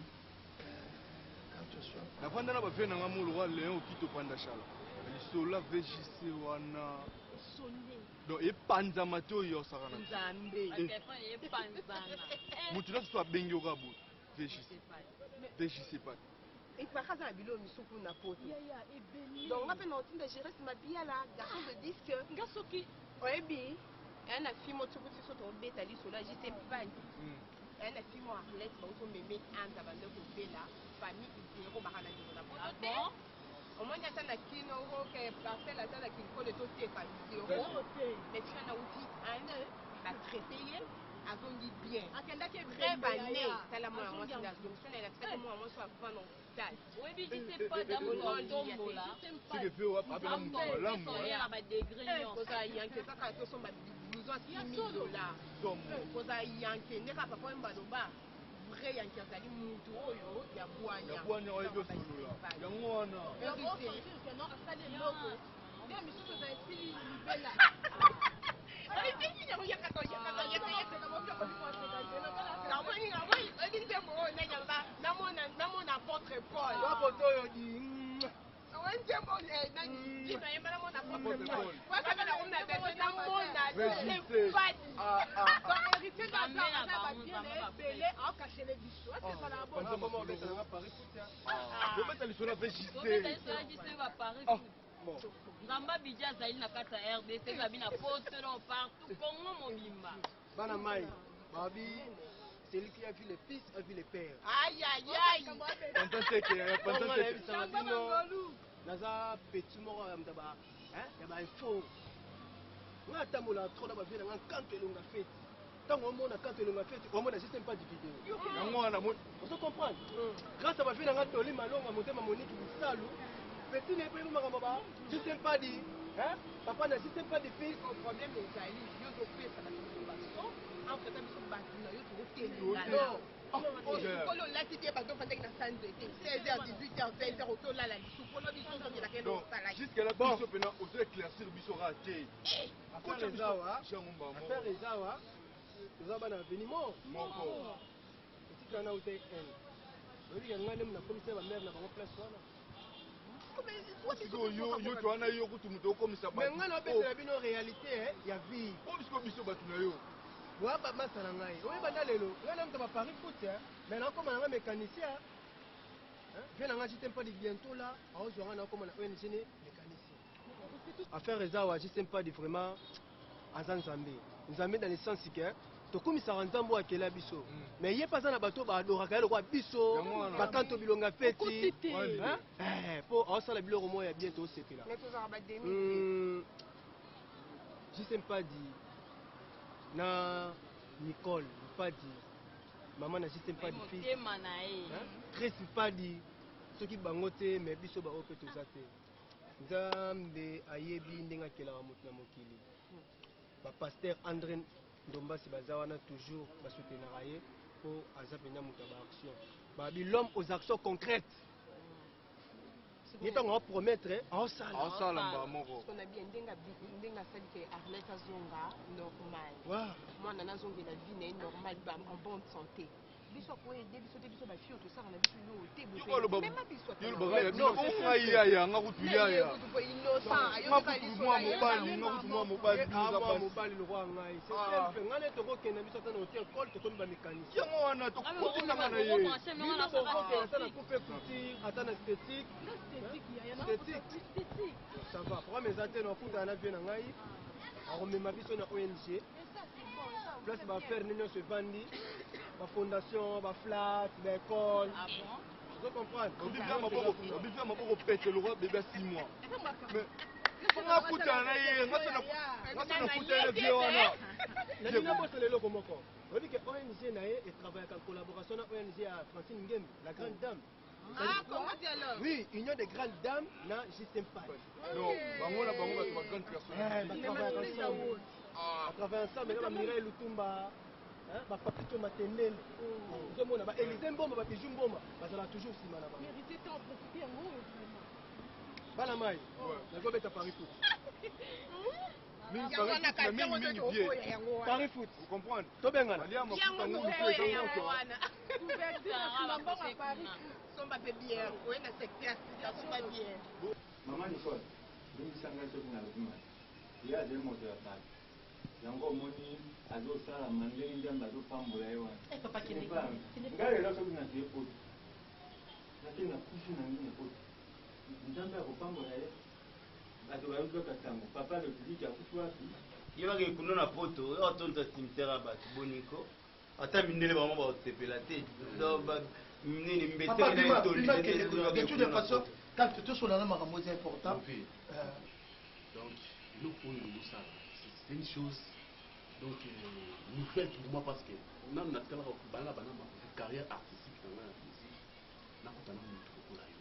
carte soit.
Navanda na ba vieux na nga moko lokola Leon Okito Pandashala lisolo ya VJC wana donc epanzama te oyo osakana te.
Nzambe.
Eh. Mutu nyonso to abengi yo kaka boye VJC VJC pas
Epaka aza na biloko misusu kuna poto. Donc nga pe na otinda Jerès Mabiala garçon de disque. Nga soki oyebi eya na fille moko soki biso tobeta lisolo ya JC Mpandi. Eya na fille moko Arlette bauti omeme Inde abanda kobela famille zero baka na ndeko na poto te. Omoni ata na kin oke parcelle ata na kinkole toteka zero. Mais fille wana awuti Inde ba traite ye azongi bien.
Akendaki
Preuve
ebembe
année
yaya.
tala mwana mwasi
Azongi
nde azongi so na elakisaki mwana mwasi oyo avanda hôpital.
Oyebi JC Mpadi amoto atombola.
seke pe apena moto malamu
Azoya ba degré nyonso.
Kozala yanke eza kaka tosomba blouson ya 6000 dollars. Kozala yanke nde kaka papa Wemba aloba vrai yanke azali mutu oyo ya bwanya.
ya bwanya oyebi osolola yango wana
Nde misusu eza esili libela.
Namona apôtre Paul.
Bakoto oyo di.
Bobeta lisolo ya VJC.
Bobeta lisolo ya JC ba Paris foot. Nzambe Abidjan azali na kati ya RDC ezabi na poto donc partout Congo mobimba.
Bana mai, babi, celui qui a vu le fils a vu le père.
Aïe aïe aïe.
Panza teke, ya panza
Bongo
teke.
nayebisaka bino naza petit moko ya moto ya ba hein, ya ba info. Nga atambolaka trop na ba vie na nga kanto elonga feti. Ntango omona kanto elonga feti, omona je sais pas du vidéo.
Yango wana mo
Ozo comprendre? Grâce à ba vie na nga Toli Malonga motema Monique Bisalu, petit na ye mpe makambo ba je sais pas di hein, papa na je sais pas du fils.
Problème ezali yo ozopesa bato biso baso entre temps biso bato na yo tokotelengana osukoli olati te bato ofandaki na sa nzete 16 h 18 h 20 h oki olala lisusu biso ozongelaka
Donc,
osalaki
jusque là biso pena ozo éclaircir biso kaka te.
Affaire eza awa.
Jango mbamo.
Affaire eza awa. Toza bana avenue moko.
Moko.
Esika wana uta N. Oyebi ke ngai nde nakomisa ba mère na bango place wana.
Sikoyo yo yo to wana yo kutu moto okomisa
Mais
bato.
ngai naopesela bino réalité eh, ya vie.
Po biso biso bato na yo.
Boya bamasa na ngai. Oyeba nda lelo. Ngai na moto ba Paris foot eh, mais nakoma na ngai mécanicien. Hein? Vie na ngai JC Mpadi bientôt là, aozwa ngai nakoma na ONG ne mécanicien. Affaire eza awa JC Mpadi vraiment aza nzambe. Nzambe dans le sens que tokumisaka nzambe oyo akela biso. Mais ye mpe aza na bato oyo baadoraka ye lokola biso,
Yango wana.
bakanto bilonga feti.
Okoti te.
Hein? Eh, po aosala biloko moko ya bien tosepela.
Mais tozalaka bademi.
JC Mpadi na Nicole Mpadi mama na JC Mpadi fils
Motema na ye.
Hein? Chris Mpadi soki bango te mais biso baoyo mpe toza te nzambe ayebi ndenge akelaka moto na mokili bapasteur André Ndombasi baza wana toujours basoutenaka ye mpo aza mpenza moto ya baaction babi l'homme aux actions concrètes ye ntango aopromettre aosala
Aosala mbala moko.
Parce qu'on a bien ndenge ndenge asali ke Arlette azonga normal.
Wow.
Mwana nazongela vie na ye normal ba en bonne santé. Biso akoyede biso te biso bafille tosala na biso yo te
Yo oloba
mema biso ata
yo
na-
olobaka ya bino ngai yaya nga kutu yaya.
innocent
Nga kutu mwa mobali nga kutu mwa mobali
Ye
bino oza
mwa
basi.
mobali lokwa ngai c'est
Ah.
simple ngai nde tokokende biso ata na hotel école tokomi bamécanicien
Yango wana tokotisanga na ye.
bino bokokende ata na coupe couture ata na esthétique esthétique ça va programme eza te nakutana na vie na ngai akomema biso na ONG place baaffaire nde nyonso evandi bafondation baflat baécole ozo comprendre
Obi maboko pete lokwa bébé ya 6 mois. Mais Nga kutana na ye, nga so na kutana na vie wana.
Nalingi nabosana eloko moko. Oyebi ke ONG na ye etravaillaka en collaboration na ONG ya Francine Ngembe, la grande dame.
Ah, Congo Dialogue.
Oui, Union des grandes dames na Justin Pay.
Non, bango na bango bato ba grande
Eh,
personnalité.
batravaillaka ensemble. Batravaille ensemble na ba Mireille Lutumba, hein, ba Papito Matendele. Ozomona ba Elysée Mboma, ba Bijou Mboma, bazala toujours nsima na bango.
Mérité tant profiter yango oyo vraiment.
Bana mai, nazobeta Paris foot.
Mingi
Yango
Paris
wana
foot, mais
kasi yango
mingi
nde
mingi bien.
tokoya yango wana.
Paris foot.
Vous comprenez?
Tobengana.
Balia mafuta
Yango
ngulu
tokoya
te eza
yango
moto.
wana.
Couverture ya nsima mbongo ya Paris.
Somba mpe bière, oye na secteur sika somba bière.
Mama Nicole, limbisa ngai soki nalobi mabe. Ye azali moto ya bato. Yango omoni azosalama ndenge Nzambe azopambola ye wana.
Eh, papa, kende.
Epa, ngai lelo soki nakei poto, nakei nakufi na nini poto, Nzambe akopambola ye. Bato bayoki kaka sango, papa République akufi wapi?
Ye baka ekundo na poto oyo atonda cimetière ya bato boniko ata mindele bango bakosepela te Donc, nini
Papa,
mbeteke na
bima,
etoli
bima kende kuna. De toutes les façons, quand tosolana makambo eza important.
Ok. Donc, eloko oyo osala, c'est une chose donc nouvelle pour moi parce que nanu natikalaka bana bana carrière artistique na ngai ya musique nakutana motu lokola yo.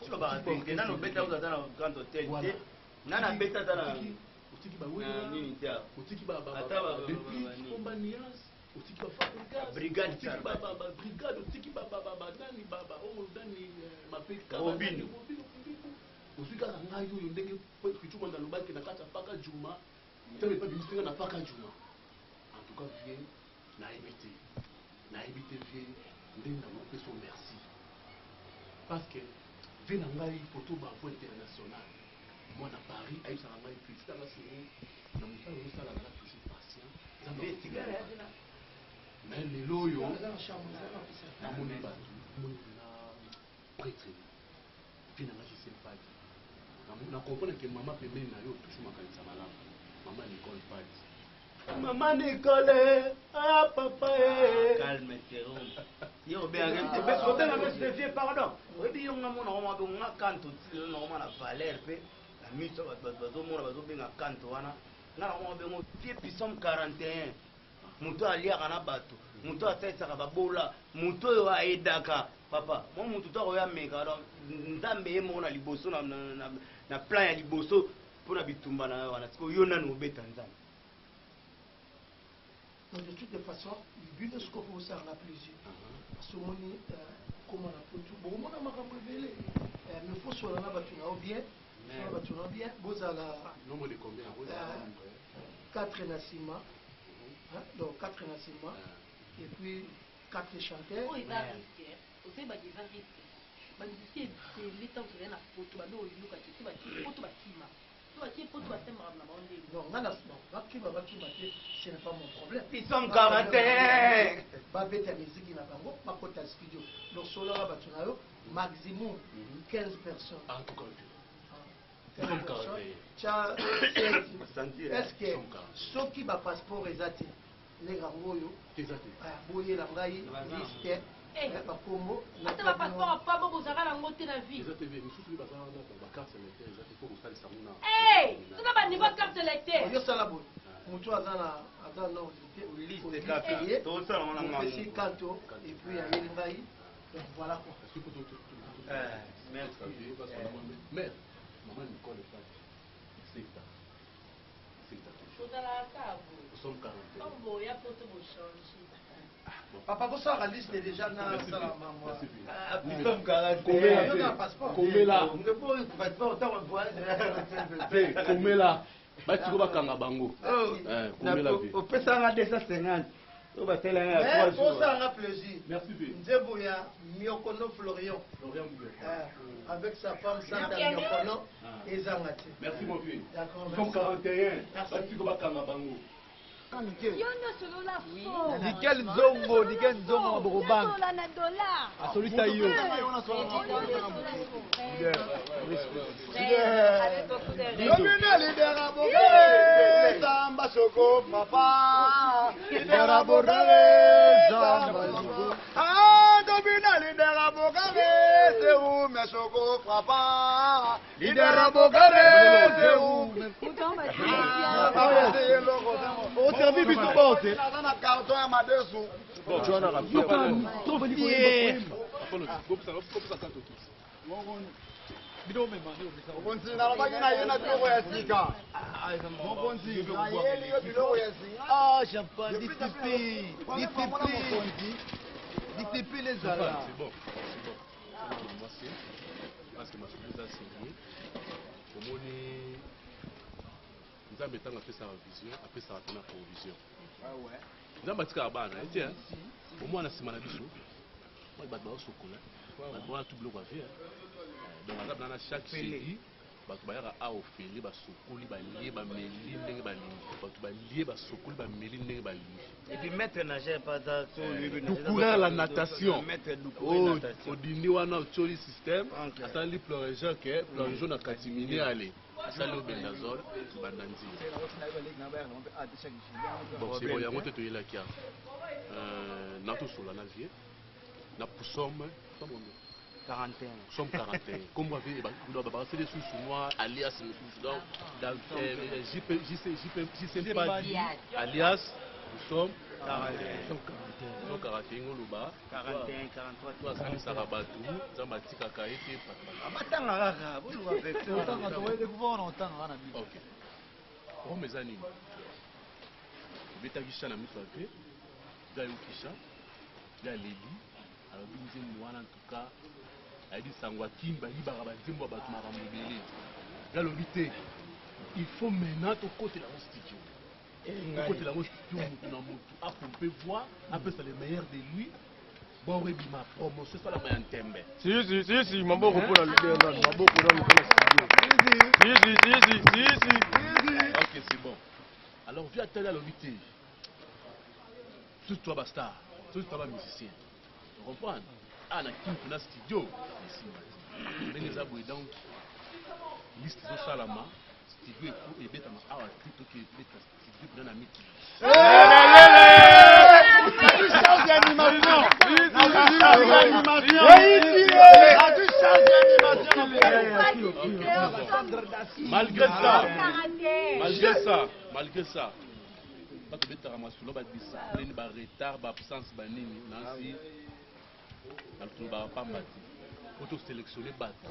Olobaka te nano obeta kutu ata na grand hôtel
Voilà.
te nano abeta ata na
Otiki
na
bawera
nini te awa.
otiki
Ata
depuis komba nuance otiki bafabrigas
Brigade
otiki
Sarba.
babrigade otiki banani oyo nani mapeka
Robino.
ozwi kaka ngai oyo ndenge fitu kwanda alobaki na kati ya paka juma ntango epa bimisi nga na paka juma. En tout cas vie nayebi te, nayebi te vie ndenge nakopesa yo merci parce que vie na ngai photo bavo international mwana Paris ayebisaka ngai félicitanga sero na mosala ozosala nanga toujours patient. Nzambe
Vie sigara ya tena.
Mais lelo oyo
Aza na chambre, aza na office.
Namoni bato, namoni na prêtre vie na ngai Jise Mpadi, na comprendre ke mama pembeni na yo toujours makanisa malamu, mama Nicole Mpadi.
Mama Nicole, ah papa eh. Calme Serum. Yo obengaka obengaka se vieux pardon. Oyebi yo nga mona ngoma be nga kanto ti lelo na ngoma na valeur pe na miso bato bato bazomona bazobenga kanto wana. Nga na ngoma bengo vieux Psalm 41. Moto aliaka na bato, moto asalisaka babola, moto oyo aedaka papa. Mwa moto to akoya meka donc Nzambe ye moko na liboso na, na, na, na plan ya liboso mpo na bitumba na yo wana. Sikoyo yo nani obeta Nzambe?
Donc de toutes les façons, bino sikoyo mpo osalanga plaisir. Parce que omoni okóma na poto, bokomona makambo ebele. Mais faut sola na bato na yo bien, sola bato na yo bien, bozala
nombre de combien?
4 na nsima, hein, donc 4 na nsima, et puis 4 chanteurs.
Oyo eza risque, ozoyebaka eza risque. Bamusicien ebele ntango tozali na poto bando oyoka te so batie poto bakima, so batie poto basembaka na bango ndenge.
Non, nga na bon, bakima bakima te, ce n'est pas mon problème.
Psalm 41.
Babeta miziki na bango, bakota studio. Donc solaka bato na yo maximum 15 personnes.
En tout cas,
15
Psalm
personnes.
41.
Tya
Sentir,
est-ce que
Psalm 41.
soki bapasseport eza te, ndenge yango oyo
eza te,
ah, boyela ngai liste
Eh.
bakombo.
Ata bapasseport apamba bozalaka nango te na vie.
Eza te, misusu mpe baza wana bacarte électeur eza te, fo kosalisa ngo na
Eh, tuna baniveau carte électeur.
Oyosala boye, moto aza na aza na ordre te,
Liste kaka. Tosala ngo na ngambo.
opesi kanto et puis ayeli ngai. Donc voilà quoi.
Parce que po
Eh, merci.
Mais mama Nicole Mpadi secta secta toujours.
Ozalaka kaka boye.
Nous sommes 41.
Ntango boya poto bochange.
Papa, bosala liste déjà na sala mambo.
Merci, vieux.
Ah, Psalm 41.
Komela
Yo na
te.
passeport.
Komela
Ngepo passeport ntango voyage.
te, komela batiko bakanga bango. Eh, komela vie.
Opesanga 250 oyo basalanga ya
Mais
3 jours.
bosalanga plaisir.
Merci vieux.
Nzembo ya Miokono Florian.
Florian Bouguer.
Avec sa femme Santa
Miokono.
Miokono
Ah.
ezanga te.
Merci mon vieux.
D'accord,
Nous sommes
merci.
41.
Merci.
Batiko bakanga bango.
Yo nyonso olola fort.
Nickel Nzongo, Nickel Nzongo maboko bank.
Olola na dollar.
Asolisa yo.
Domine lidera bogale, samba soko papa. Lidera bogale, samba soko. Ah, Tobina leader abokare, c'est où mes chocos frappants? Leader abokare, c'est où?
Oservi biso bor te.
Naza na carton ya madesu.
Trop fier.
Mokonzi nalobaki na ye na biloko ya sika. Mokonzi nayeli yo biloko ya sika.
Ah, champagne, discipline, discipline, discipline ezala.
C'est bon, c'est bon. Mwasi, parce que masolo eza sérieux. Omoni Nzambe ntango apesaka vision, apesaka mpe na provision. Nzambe atikaka bana ete omwana nsima na biso bato baosokola bato wana tu biloko ya vie. Donc aza bana na chaque jeudi bato bayaka awa ofele, basokoli, balie, bameli ndenge balingi. Bato balie, basokoli, bameli ndenge balingi.
Et puis maître nageur pas ça.
Ducoureur la natation.
Maître Doucouré natation.
Odindi wana otioli système, asali plongeon ke plongeon na katimini ale asali obendazole banda nzila. Bon, c'est bon, yango te toyelaki awa. Na tosola na vie na pusome
41.
Somme 41. Comme avait bakaseli susu mwa alias mosusu donc dans JP JC JP JC Mpadi alias Somme 41. Somme 41 oloba
41, 43.
To asalisaka bato Nzambe atikaka ye te bato.
Batanga kaka, boluka version. Otanga toyede kuva wana otanga kaka na bible.
Ok. Rome eza nini? Obetaki sha na miso ya vie, ye ayoki sha, ye aleli, alobi nzembo wana en tout cas ayebi sango ya Kin bayibaka banzembo ya bato makambo ebele. Ye alobi te, il faut maintenant tokotela yango studio. Tokotela yango studio mutu na mutu apompe voix, apesa le meilleur de lui. Bor ebima promotion esalama ya ntembe.
Si, si, si, si, maboko mpona leader nanu, maboko nanu mpona studio. Si, si, si, si, si, si.
Ok, c'est bon. Alors, viens atali alobi te. Surtout toi ba star, surtout toi ba musicien. Tu comprends? Ah na kin kuna studio, esimba te. Ndenge eza boye donc liste ezosalama, studio ebetama awa te toki ebeta studio mpena na mikili.
Charge d'animation.
Malgré ça, malgré ça, malgré ça, bato betaka masolo badiscipline, baretard, baabsence, banini nansi na tolobaka pamba te po tosélectionne bato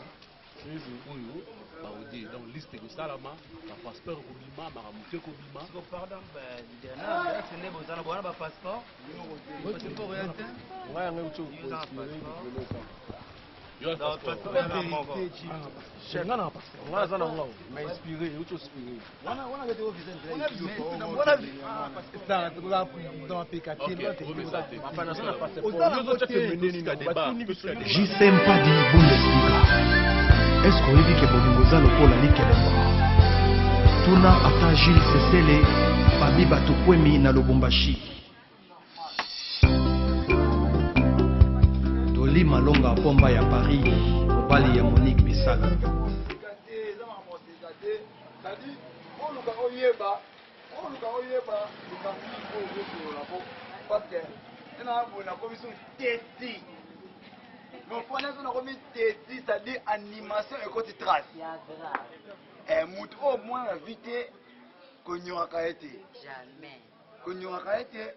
oyo baodie. Donc liste ekosalama, bapasseport ekobima, makambo te ekobima.
Pardon, leader na est nde bozala bwana ba passeport. Passeport ya te.
Ngai yango euti
Yo oza na passeport.
Yo na
Donc,
passeport.
passeport eza moko.
Chef, ngai na passeport. Ngai aza na ngai, mais inspiré, euti ospiré.
Wana wana kete ofisa nzela.
Enfin, naza na passeport.
Oza na
Yo ozotia
te.
pembeni nini, batuni biso nini.
JC Mpadi Bundesliga. Est-ce oyebi ke bolingo eza lokola likelemba? Tuna ata Jules Sesele, Fabi Batokwemi na Lubumbashi. Doli Malonga Pomba ya Paris, mobali ya Monique Bisalo.
C'est-à-dire, oluka oyeba, oluka oyeba likambo nini oyo ozosolola po parce que ena boye nakomi so teti mofana so nakomi teti, c'est-à-dire animation ekoti trace. Eh, motu oyo mwana na vie te konyoraka ye te,
Jamais.
konyoraka ye te.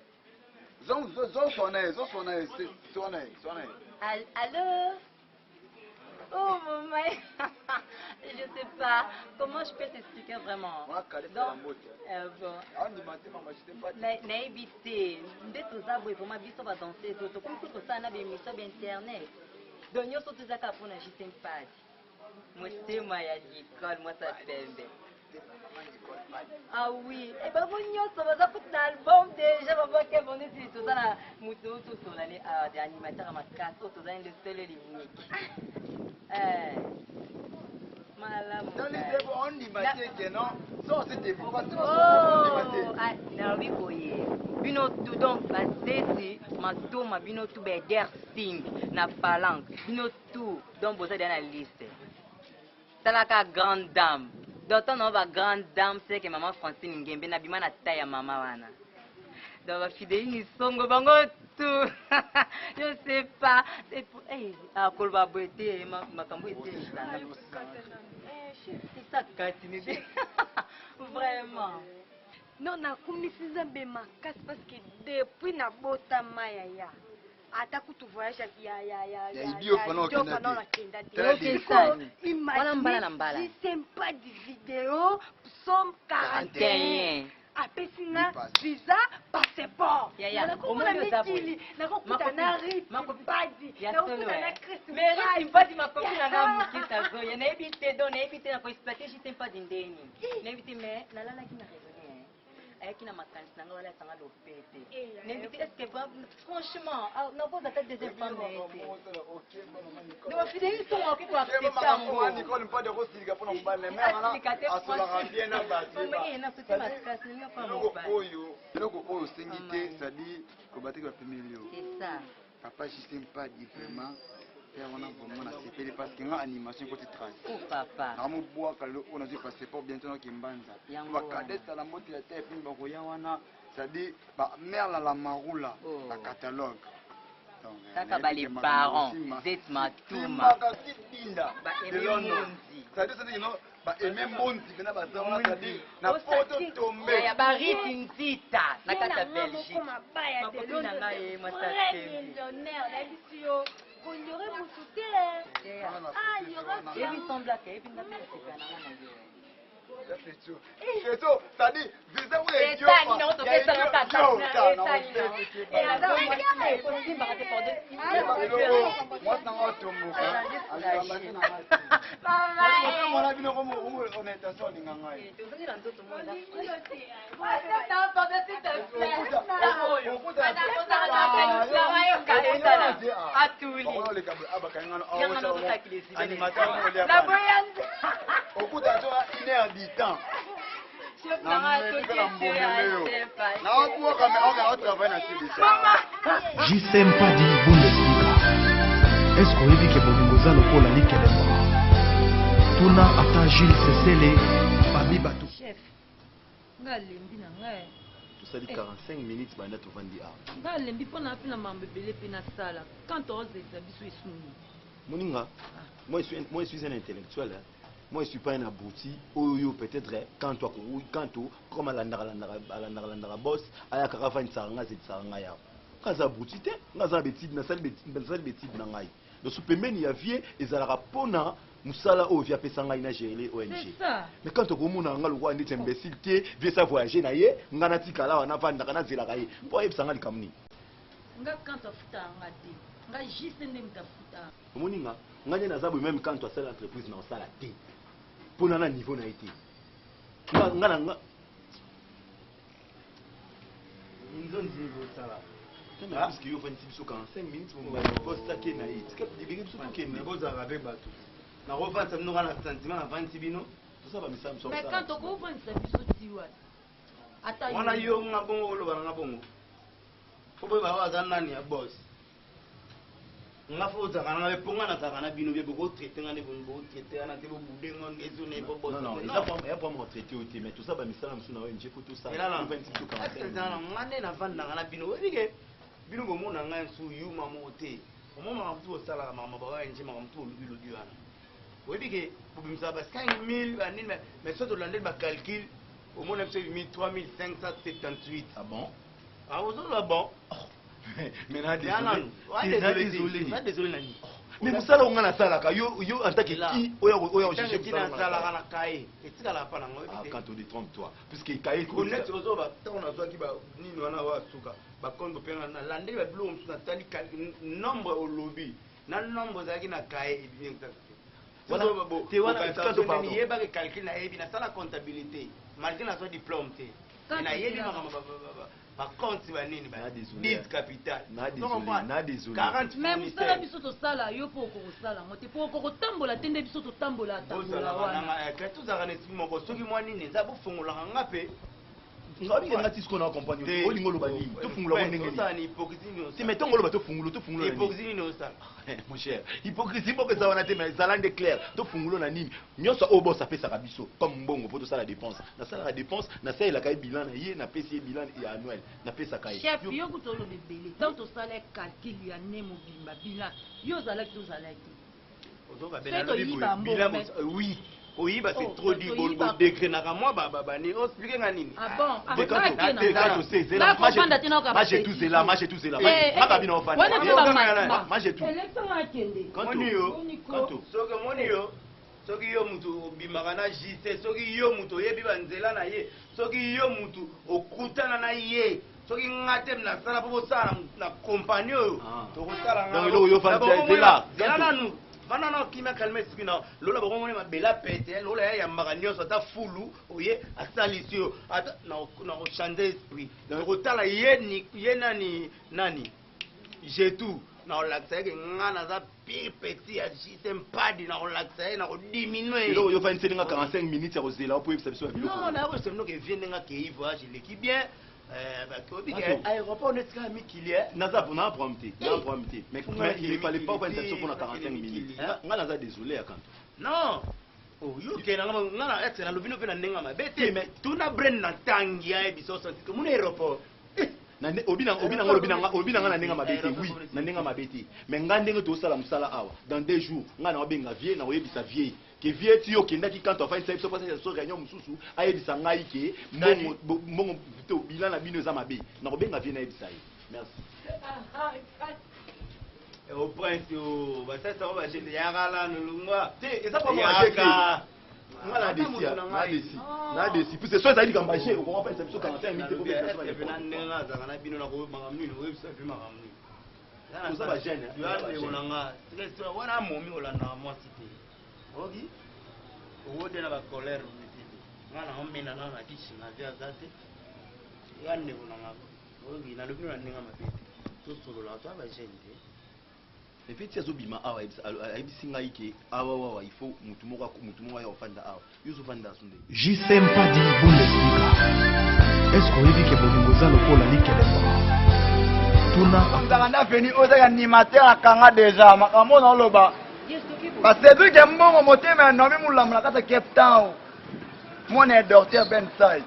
Zoswana ye, zoswana ye, swana ye, swana ye.
Allô? Oh maman, je sais pas comment je peux t'expliquer vraiment. Donc, bon.
Andima te mama, je t'aime pas.
Nayebi te nde toza boye vraiment biso badanseuse tokomi mpe kosala na baémission ba internet, donc nyonso toza kaka mpona Justin Padi, motema ya Nicole mwasa pembe. Ah oui, e bango nyonso baza kutu na album déjà babwaki bango neti toza na moto oyo tosolani awa de animateur ya makasi oyo tozali le seul et l'unique. Eh, malamu.
Donc, c'est bon, ondima te ke non so osete parce que ondima te.
Oh, ah, nalobi boye bino tu donc basesi matoma bino tu baeder sing na palanque bino tu donc boza deya na liste. Talaka grande dame, donc ntango nango ba grande dame seke mama Francine Ngembe nabima na tai ya mama wana.
Donc bafidelini songo bango tout. Je sais pas. Akoloba boye te makambo etelisanga. Esa kati nde. Vraiment.
Non, nakumisi Nzambe makasi parce que depuis nabotama yaya ata kutu voyage ya ya ya
Ya Idiofa na okenda te.
nakenda te.
Tala
Sikoyo,
dessin.
imagine,
Wana mbala na mbala.
si pas di video psaume 41 apesi nga visa passeport
Yaya,
nakomona
omoni oza boye.
mikili nakokuta na rit mpadi
Ya
nakokuta
solo,
na
eh.
Chris
Mais
Mpadi.
Riti Mpadi makofi na nga moke tazoya nayebi te donc nayebi te na koexploite jite mpadi ndeni nayebi te mais nalalaki na raisonne ayaki na makanisi na nga wana asanga lopete nayebi te est ce que franchement nakoza ata deuxième femme na ye te donc bafideli songo akoki koaccepte yango
Nicole Mpadi akosilika mpona mobali na ye. Mais wana
Asilika te,
asolaka bien na bato.
Mama, eh, nasote makasi, nalingi akoma
Eloko
mobali.
oyo eloko oyo osengi te c'est-à-dire kobateki bapemeli yo
C'est ça.
papa Justin Mpadi vraiment père wana vraiment nasepeli parce que nga animation ekoti trace
Oh, papa.
nakamobwaka lelo oyo nazwi passeport bientôt naoke mbanza
Yango
bakadesala mbote ya te epini bakoya wana c'est-à-dire bamère la marula bacatalogue
kaka bale parents zet matuma
simbaka kibinda
Ba
de
Aimé
London.
Mbonzi.
C'est-à-dire c'est-à-dire non baeme mbonzi mpena baza wana c'est-à-dire na poto tombe
ya bariti nzita na kati ya belgique
mabaya
Makofi na ngai ye, mwasi
vrai
asembi.
millionnaire nayebisi yo konyore motu te Ah, yore
yebi semblaka yebi nga mpe nasepela nango na yo
Keto, c'est-à-dire visa oyo
Esali na otopesanga kaka
mwasi nanga otomboka mwana bino orientation olinga ngai okuta to une heure du temps naobuoka me oka otravaille na sud
JC Mpadi Bundesliga. Est-ce oyebi ke bolingo eza lokola likelemba? Tuna ata Jules Sesele Babi Bato.
chef nga alembi na ngai
tosali 45 minutes banda tovandi awa
nga alembi mpo na mpe na mambo ebele mpe nasala quand ozelisa biso esuni
moninga moi je suis, moi je suis un intellectuel hein. moi je suis pas un abruti oyo peut-être eh, quand toi quand toi comme alandaka alandaka alandaka alandaka boss ayaka kaka afandisaka ngai azelisaka ngai awa nga aza abruti te nga aza na betide nasali betide nasali betide na ngai donc so pembeni ya vie ezalaka mpona mosala oyo vie apesa ngai na gérer ONG
C'est ça.
mais quand okomona nga lokola ndeti imbécile te vie esa voyage na ye nga natikala awa navandaka nazelaka ye mpo ayebisa nga likambo nini
nga quand afutaka nga te nga juste nde moto afutaka
omoni nga nga nde naza boye meme quand asala entreprise na osala te mpona na niveau na ye te nga nga na nga
nzonzi bosala
puisque yo ofandisi biso 45 minutes bosake na ye tika libenge biso tokende
bozalaka mpe bato nakofandisa bino kaka na sentiment navandisi bino
tosala bamisala mosusu
mais quand okofandisa biso ti wana ata
wana yo nga bongo oloba na nga bongo fo boyeba oyo aza nani ya bos nga fo ozalaka na nga mpe mpo nga nazalaka na bino bie bokotraite nga nde bokotraite nga na te bobude nga ngezo ne
Non, non, eza problème otraite yo te mais tosala bamisala mosusu na ONG fo tosala ofandisi biso 45 minutes
nga nde navandaka na bino oyebi ke bino bomona ngai nsu yuma moko te omona makambo tu bosalaka makambo ba ONG makambo tu bolubilobi wana oyebi ke bobimisaka ba 5000 banini mais so tolandeli bacalcul omona biso ebimi 3578
ah bon
ah ozoloba bon
mais na
Ya nanu.
désolé
Wa
na
désolé te.
désolé
Na désolé nani
mais mosala oyo nga nasalaka yo yo en tant que qui oyo oyo
Ntango eti nasalaka na kaye etikalaka mpa nango
Ah, quand on détrompe toi puisque kaye
neti ozoba ntango nazwaki ba nini wana oyo asuka bakonte bopenga nalandeli babiloko mosusu natali nombre olobi na nombre ezalaki na kaye ebimi exact
Voilà. Te wana, quand on pardon.
yebaka calcul nayebi nasala comptabilité malgré nazwa diplôme te
Quand
nayebi
tu
makambo bacompte banini ba 10 capital
Na désolé, na désolé.
40
mais mosala biso tosala yo mpo okokosala yango te mpo okokotambola te nde biso totambola tambola
bozalaka
wana
nanga tozalaka na esprit moko soki mwa nini eza bofongolaka nga mpe
Ngabi nga ti sikoyo na comprendre yo. Olingo loba nini? Tofungola ngo ndenge
Osala
nini?
ni hypocrisie nini
Te mais ntongo oloba tofungola tofungola na nini?
Hypocrisie nini osala?
Mon cher, hypocrisie moko eza wana te mais ezala nde clair. Tofungola na nini? Nyonso oyo boss apesaka biso comme mbongo mpo tosala dépense. Nasalaka dépense, nasalelaka ye bilan na ye, napesi ye bilan ya annuel. Napesaka ye.
Chef, yo kutu oloba ebele. Ntango tosala calcul ya ne mobimba bilan, yo ozalaki to ozalaki te.
Ozoka
Soki
bena lobi
toyiba
boye,
mbongo,
bilan
mais-
oui koyiba c'est
Oh,
trop dit
toyiba-
bodegrenaka mwa babani oexplike nga nini
Ah bon? Ah,
Te
nga
kanto,
ake na
te
nga.
kanto, se zela.
Nga kofanda te nayoka
Moi j'ai
ba
tout
bêtises.
zela, moi j'ai tout zela.
Eh, eh,
Maka bino ofanda.
wana mpe ba ma-
Moi j'ai tout.
Elekisa nga akende.
Moni yo
Boni ko.
Soki omoni yo soki yo mutu obimaka na jc soki yo mutu oyebi banzela na ye soki yo mutu okutana na ye soki nga te nasala mpo bosala na kompani oyo tokosala
Donc, eloko yo ofandi te, zela.
zela nanu vanda na okimia calme esprit na lola bakomoni mabele apete lola ya yambaka nyonso ata fulu oye asalisi yo ata na kochange esprit tokotala ye ni- ye nani nani jetu na kolakisa ye ke nga naza pire petit ya jc mpadi na kolakisa ye na kodiminue
Eloko yo ofandi nga 45 minutes ya kozela po oyebisa biso ya biloko.
non nayokoyebisa bino ke vie ndenge akei voyage eleki bien
Bato.
aéroport neti kaka mikili
Naza na problème te, na problème te. Mais
Funga
mais il
mikili,
fallait pas ofandisa
mikili,
biso mpona 45 minutes. Nga naza désolé ya kanto.
non yo okende nga nga na exe nalobi no mpe na ndenge ya mabe te tuna brain na ntangi ayebisa osanti ke mona aéroport
Obi na nga na ndenge mabe te, oui, na ndenge mabe te. Mais nga ndenge tosala mosala awa, dans deux jours, nga na obenga vie, na oyebisa vie. Ke vie ti okendaki kanto afandisa biso mpasa ya so réunion mosusu, ayebisa ngai ke mbongo mbongo to bilan na bino eza mabe. Na kobenga vie nayebisa ye. Merci.
O prince o basalisa ngo bagete yaka lano longwa
te eza pas moi te nga na desi na desi na desi puisque so ezali likambo ya je okoka ofandisa biso 45 minutes po beta biso
na ndenge azalaka na bino makambo nini oyebisa mpe makambo nini
Toza ba jeune, hein, toza ba
ndeko
jeune.
na nga Tika wana amomi olandaka mwasi te oki owode na bacolere te nga na omena na na kisi na vie aza te ya ndeko na nga oki nalobi no na ndenge mabe te tosololaka toza ba jeune te
epe ti azobima awa ayebisi ngai ke awa wawa il faut mutu moko mutu moko aya kofanda awa yo ozofanda asu nde
JC Mpadi Bundesliga. Est-ce oyebi ke bolingo eza lokola likelemba? Tuna
ozalaka nde aveni oyo ezaka animateur akanga deja makambo oyo naoloba basedrike mbongo motema ya nomi molamu na kati ya cape town mwana ya docteur ben sai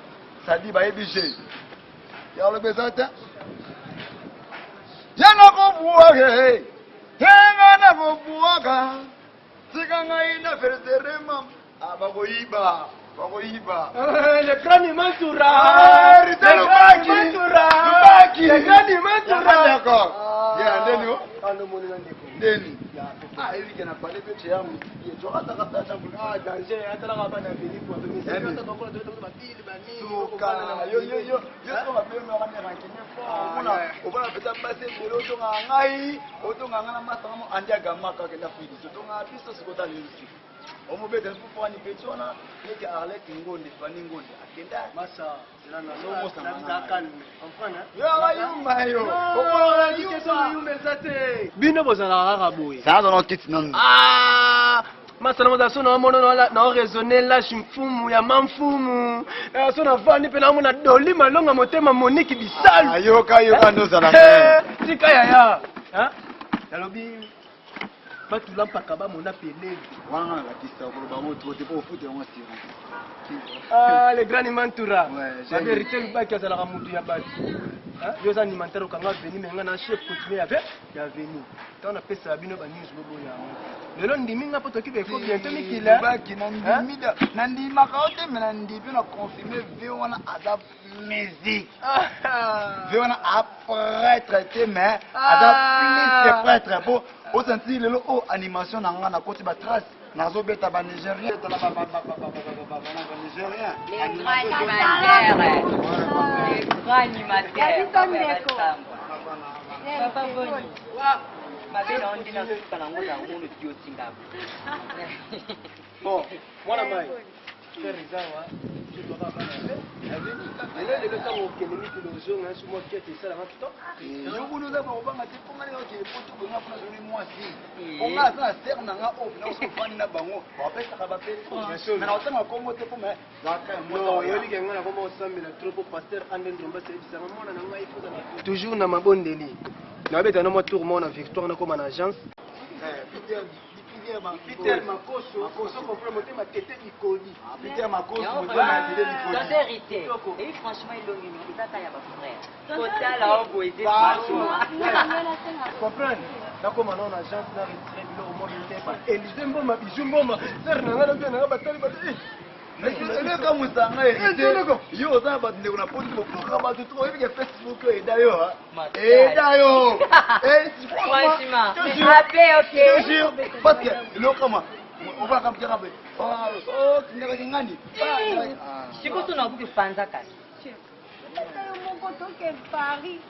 sadi bayebi je ya oloba eza te ye nakobuaka yenga nakobuaka tika ngai na verserema bakoyiba bakoyiba
Le grand Imantura.
Ah, Rita
Le grand
Lubaki.
Imantura.
Lubaki.
Le grand Imantura.
Yanga ndeko. Yeah, ndeni o?
Kando moni na ndeko.
Ndeni. Ah, ebike na pale pe cheya mutiki. Joka taka ta chambu.
Ah, danger. Atalaka bana veni kwa. Mais c'est pas tokola tokola ba pili ba nini.
Suka. Yo yo yo. Yo so ba pele mwa ne rankine fort. Omona obana pesa basi ebele otonga ngai, otonga ngai na masa ngamo andi agamaka akenda fidi. Otonga biso sikota lelisi. Omobeta mpo wani peti wana leki Arlette Ngonde, Fanny Ngonde akenda.
Masa,
Nazomosana
na
ngai.
na calme. Comprendre?
Yo abayumba yo.
Non, question yumba eza te. Bino bozalaka kaka boye.
Sana zona kiti nanu.
Ah! Masana moza so naomona naoraisonne lashe mfumu ya ma mfumu Eh, so navandi mpe naomona doli malonga motema moniki bisalu
Ah, yoka, yoka, nozala
Eh, tika yaya Hein? nalobi batula mpaka bamona peleli
wana nalakisa koloba ngo trop te mpo ofuta yango assurance
Ah, le grand Imantura.
Ouais,
La
j'aime.
vérité, Lubaki azalaka mutu ya bato. Hein? Yo oza animateur okanga veni me nga na chef coutumier ya ve ya veni. Ntango napesaka bino ba news boboya yango. Lelo ndimi nga mpo toki beko bientôt mikili. hein?
Lubaki nandimaka yo te me nandimi na confirme ve wana aza musique ve wana a prêtre te mais aza plus que prêtre po osanti lelo oyo animation na nga nakoti batrace nazobeta banigérien banigérien
Les grands animateurs. Les grands animateurs. Papa Boni. Mabe na yo nde nasuka nango na ngono tiotinga.
Bon, mwana mai.
Frère eza awa, biso toza bana ya avenue. Lelo lelo ntango okende mikili ozonga so mwa kete esalaka kitoko.
Yo kuna oza bakobanga te mpo ngai okende poto bonga mpona zoli mwasi. Mpo ngai aza na sere na ngai oyo mpena ofandi na bango bapesaka bapesi. Mais na kotanga kombo te mpo mais zalaka ya
Non, oyebi ke ngai nakoma kosambela trop mpo pasteur Ande Ndomba ayebisaka mwana na ngai faut ozala toujours na mabondeli. Nabeta na mwa tour moko na victoire nakoma na agence. Peter Makoso, ozo comprendre motema tete bikoli.
Peter Makoso, motema tete bikoli.
Tonton Héritier, et franchement elongi no eza ta ya ba frère. Kotala o boye eza franchement.
Comprendre nakoma nao na agence na retire biloko moko te pa Elise Mboma bijou Mboma sœur na ngai na mpe na ngai batali bato eh.
Elekamwisa ngai Héritier, yo oza na bato ndeko na poto bokokaka bato to oyebi ke Facebook oyo eda yo eda yo.
Franchement. Ape, ok.
Je te jure, parce que elokama obalaka mpiaka mpe tindakaki ngani.
Sikoyo to nakoki panza kasi.
Tata yo moko toke Paris.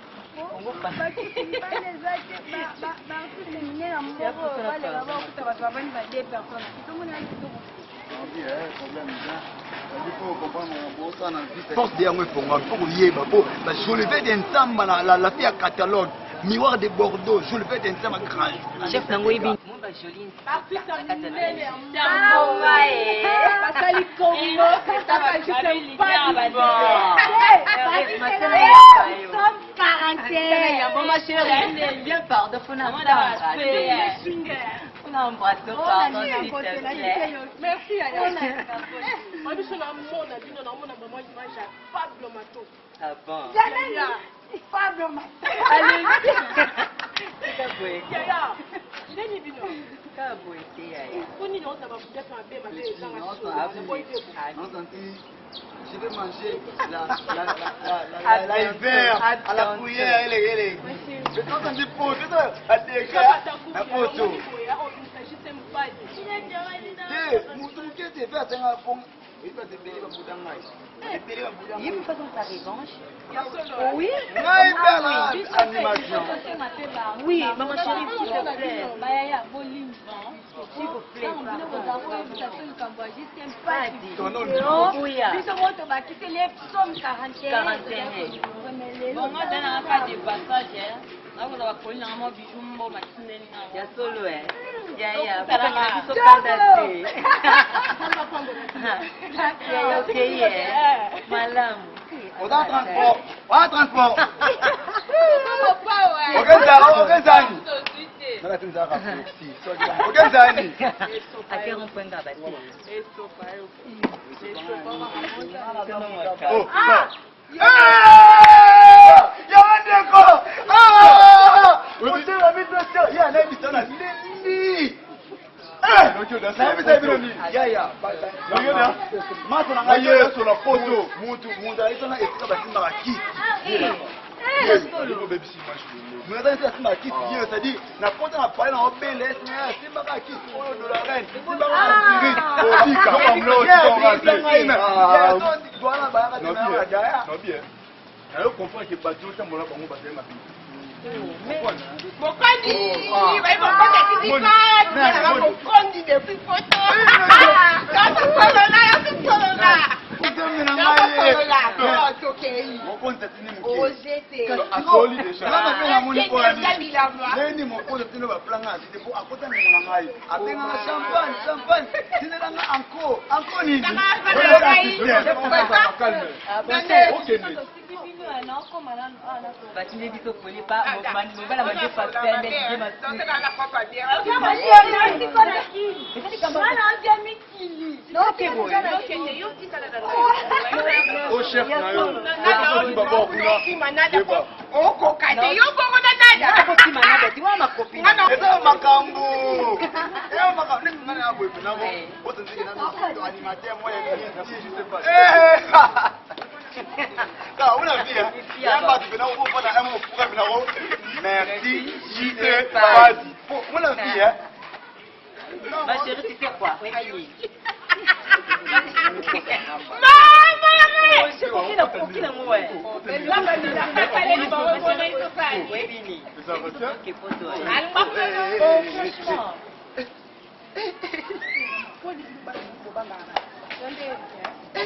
Bakisi mibali eza te baartiste minene na mboka oyo baleka bakuta bato bavandi ba deux personnes tomona ya kitoko.
Porte yango efongwami mpo koyeba mpo bajoleve de nsamba na la fille ya catalogue miroir de Bordeaux joleve de nsamba grand
chef nango yebi
basali kombo
Bon, ma chérie, bien pardon, faut n'embrasse pardon, s'il te plaît.
Merci biso namona bino namona vraiment image ya Pablo Mato.
Ah bon.
Pablo Mato.
Yaya, ndeni bino.
Kaka boye te yaya.
Mpo nini oza babudefa mabe mabe ezanga
Je vais manger la, la, la, la, la, la hiver à la prière, elle est, elle est. Je suis en train de poser, la déjà, la photo. Te, mutu moke te, pe asenga pong, ebele babuda ngai. Ebele babuda ngai.
Ye me faisant sa revanche. Oui.
Ngai pe na animation.
Oui, maman chérie, s'il te plaît.
Bayaya, bolimba.
S'il vous plaît.
Biso moko tobakiseli ye psaume 41.
Bongo aza na kaka de passage nakozwa bakoli nanga mwa bijou mboma tindeli nanga
ya solo e yaya kokangela biso kanda te yaya okei e malamu.
Oza transport, oza transport. Okezani. Okezani.
Ake rond-point nga bate.
Oh, ya ndeko otela biso ye anayebisa na leli nayebisa bino nini yaya maso na ngai ye na poto mutu mutu ayebisanga esika basimbaka kisi mutu aza esika asimbaka kisi ye c'est-à-dire na poto na pale na obele asimbaka kisi oyo dolaren simbaka spirit
nayo comprendre ke bato otambola bango bazali mabe.
Mokondi, bayi mokondi atindi kati, mokondi depuis poto. Tosolola, tosolola. Tosolola, tokei.
Mokonzi atindi
Oje te.
Leni mokonzi atindi baplanga azite po akota ndeko na ngai abenganga champagne champagne tindelanga anko anko nini.
Batindi biso poli pa mobala madefa pembe didie
O chef na yo babor kuna
okoka te yo bongo na nada
eza makambo eza makambo neti ngai na boye mpena otandiki na animateur moko ya kaka una vie ya bato mpena okofanda yango ofuka mpena o merci jt padi mona vie.
Ma chérie, tu sais quoi?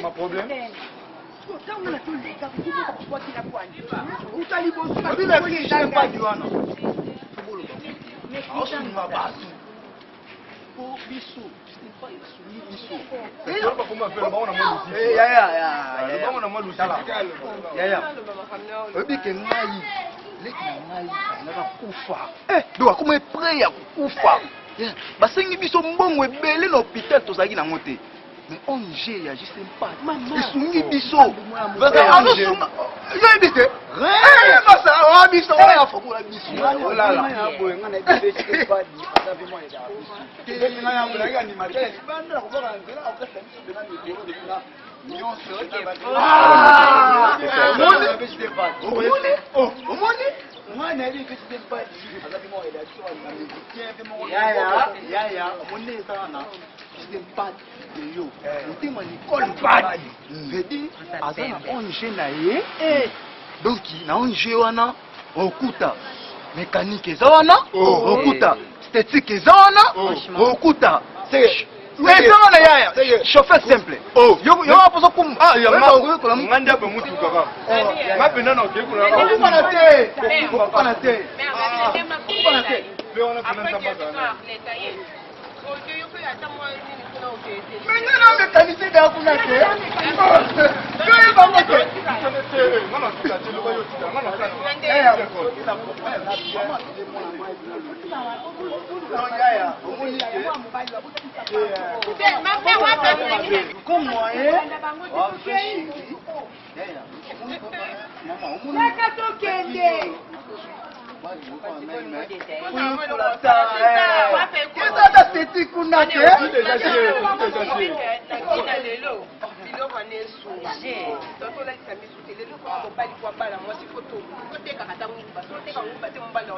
Ma problème.
Ntango na toleka kobwakela kwani uta liboso
Babi na fiche mpadi wana. Aosunga bato. Po biso, asungi biso. Eh, yaya, yaya. Yaya. Oyebi ke ngai leki na ngai alingaka kufa. Donc akoma près ya kokufa. Basengi biso mbongo ebele na hôpital tozalaki nango te. Mais ONG ya JC Mpadi esungi biso. Azosunga yo yebi te. Masa wa biso wana ya fokola biso.
Olala. Boye nga na yebi te Mpadi aza vraiment aidaka biso.
Te nga ya bolaki animateur ya libanda nakobwaka na nzela akokasa biso pena mikolo na nyonso. Omoni?
Nga na yebi te Mpadi aza vraiment aidaka biso na musicien pe moko. Yaya, yaya, omoni eza wana. JC Mpadi yo motema Nicole Mpadi veut aza na ONG na ye donc na ONG wana okuta mécanique eza wana okuta esthétique eza wana okuta eza wana yaya chauffeur simple yo waposo kumba
nga nde ape mutuka kaka nga mpenza na okei kuna
okufana te okufana te okufana te
mpe wana mpenza nzambe azala
Mais nga na mécanicien da kuna te. Toyeba ngo te. Comme moyen,
Yaka tokende.
Eza teti kuna te.
Na lelo biloko wana esungi tolakisa misu te lelo koma mobali po abala mwasi fo totekaka ata nguba so oteka nguba te mobali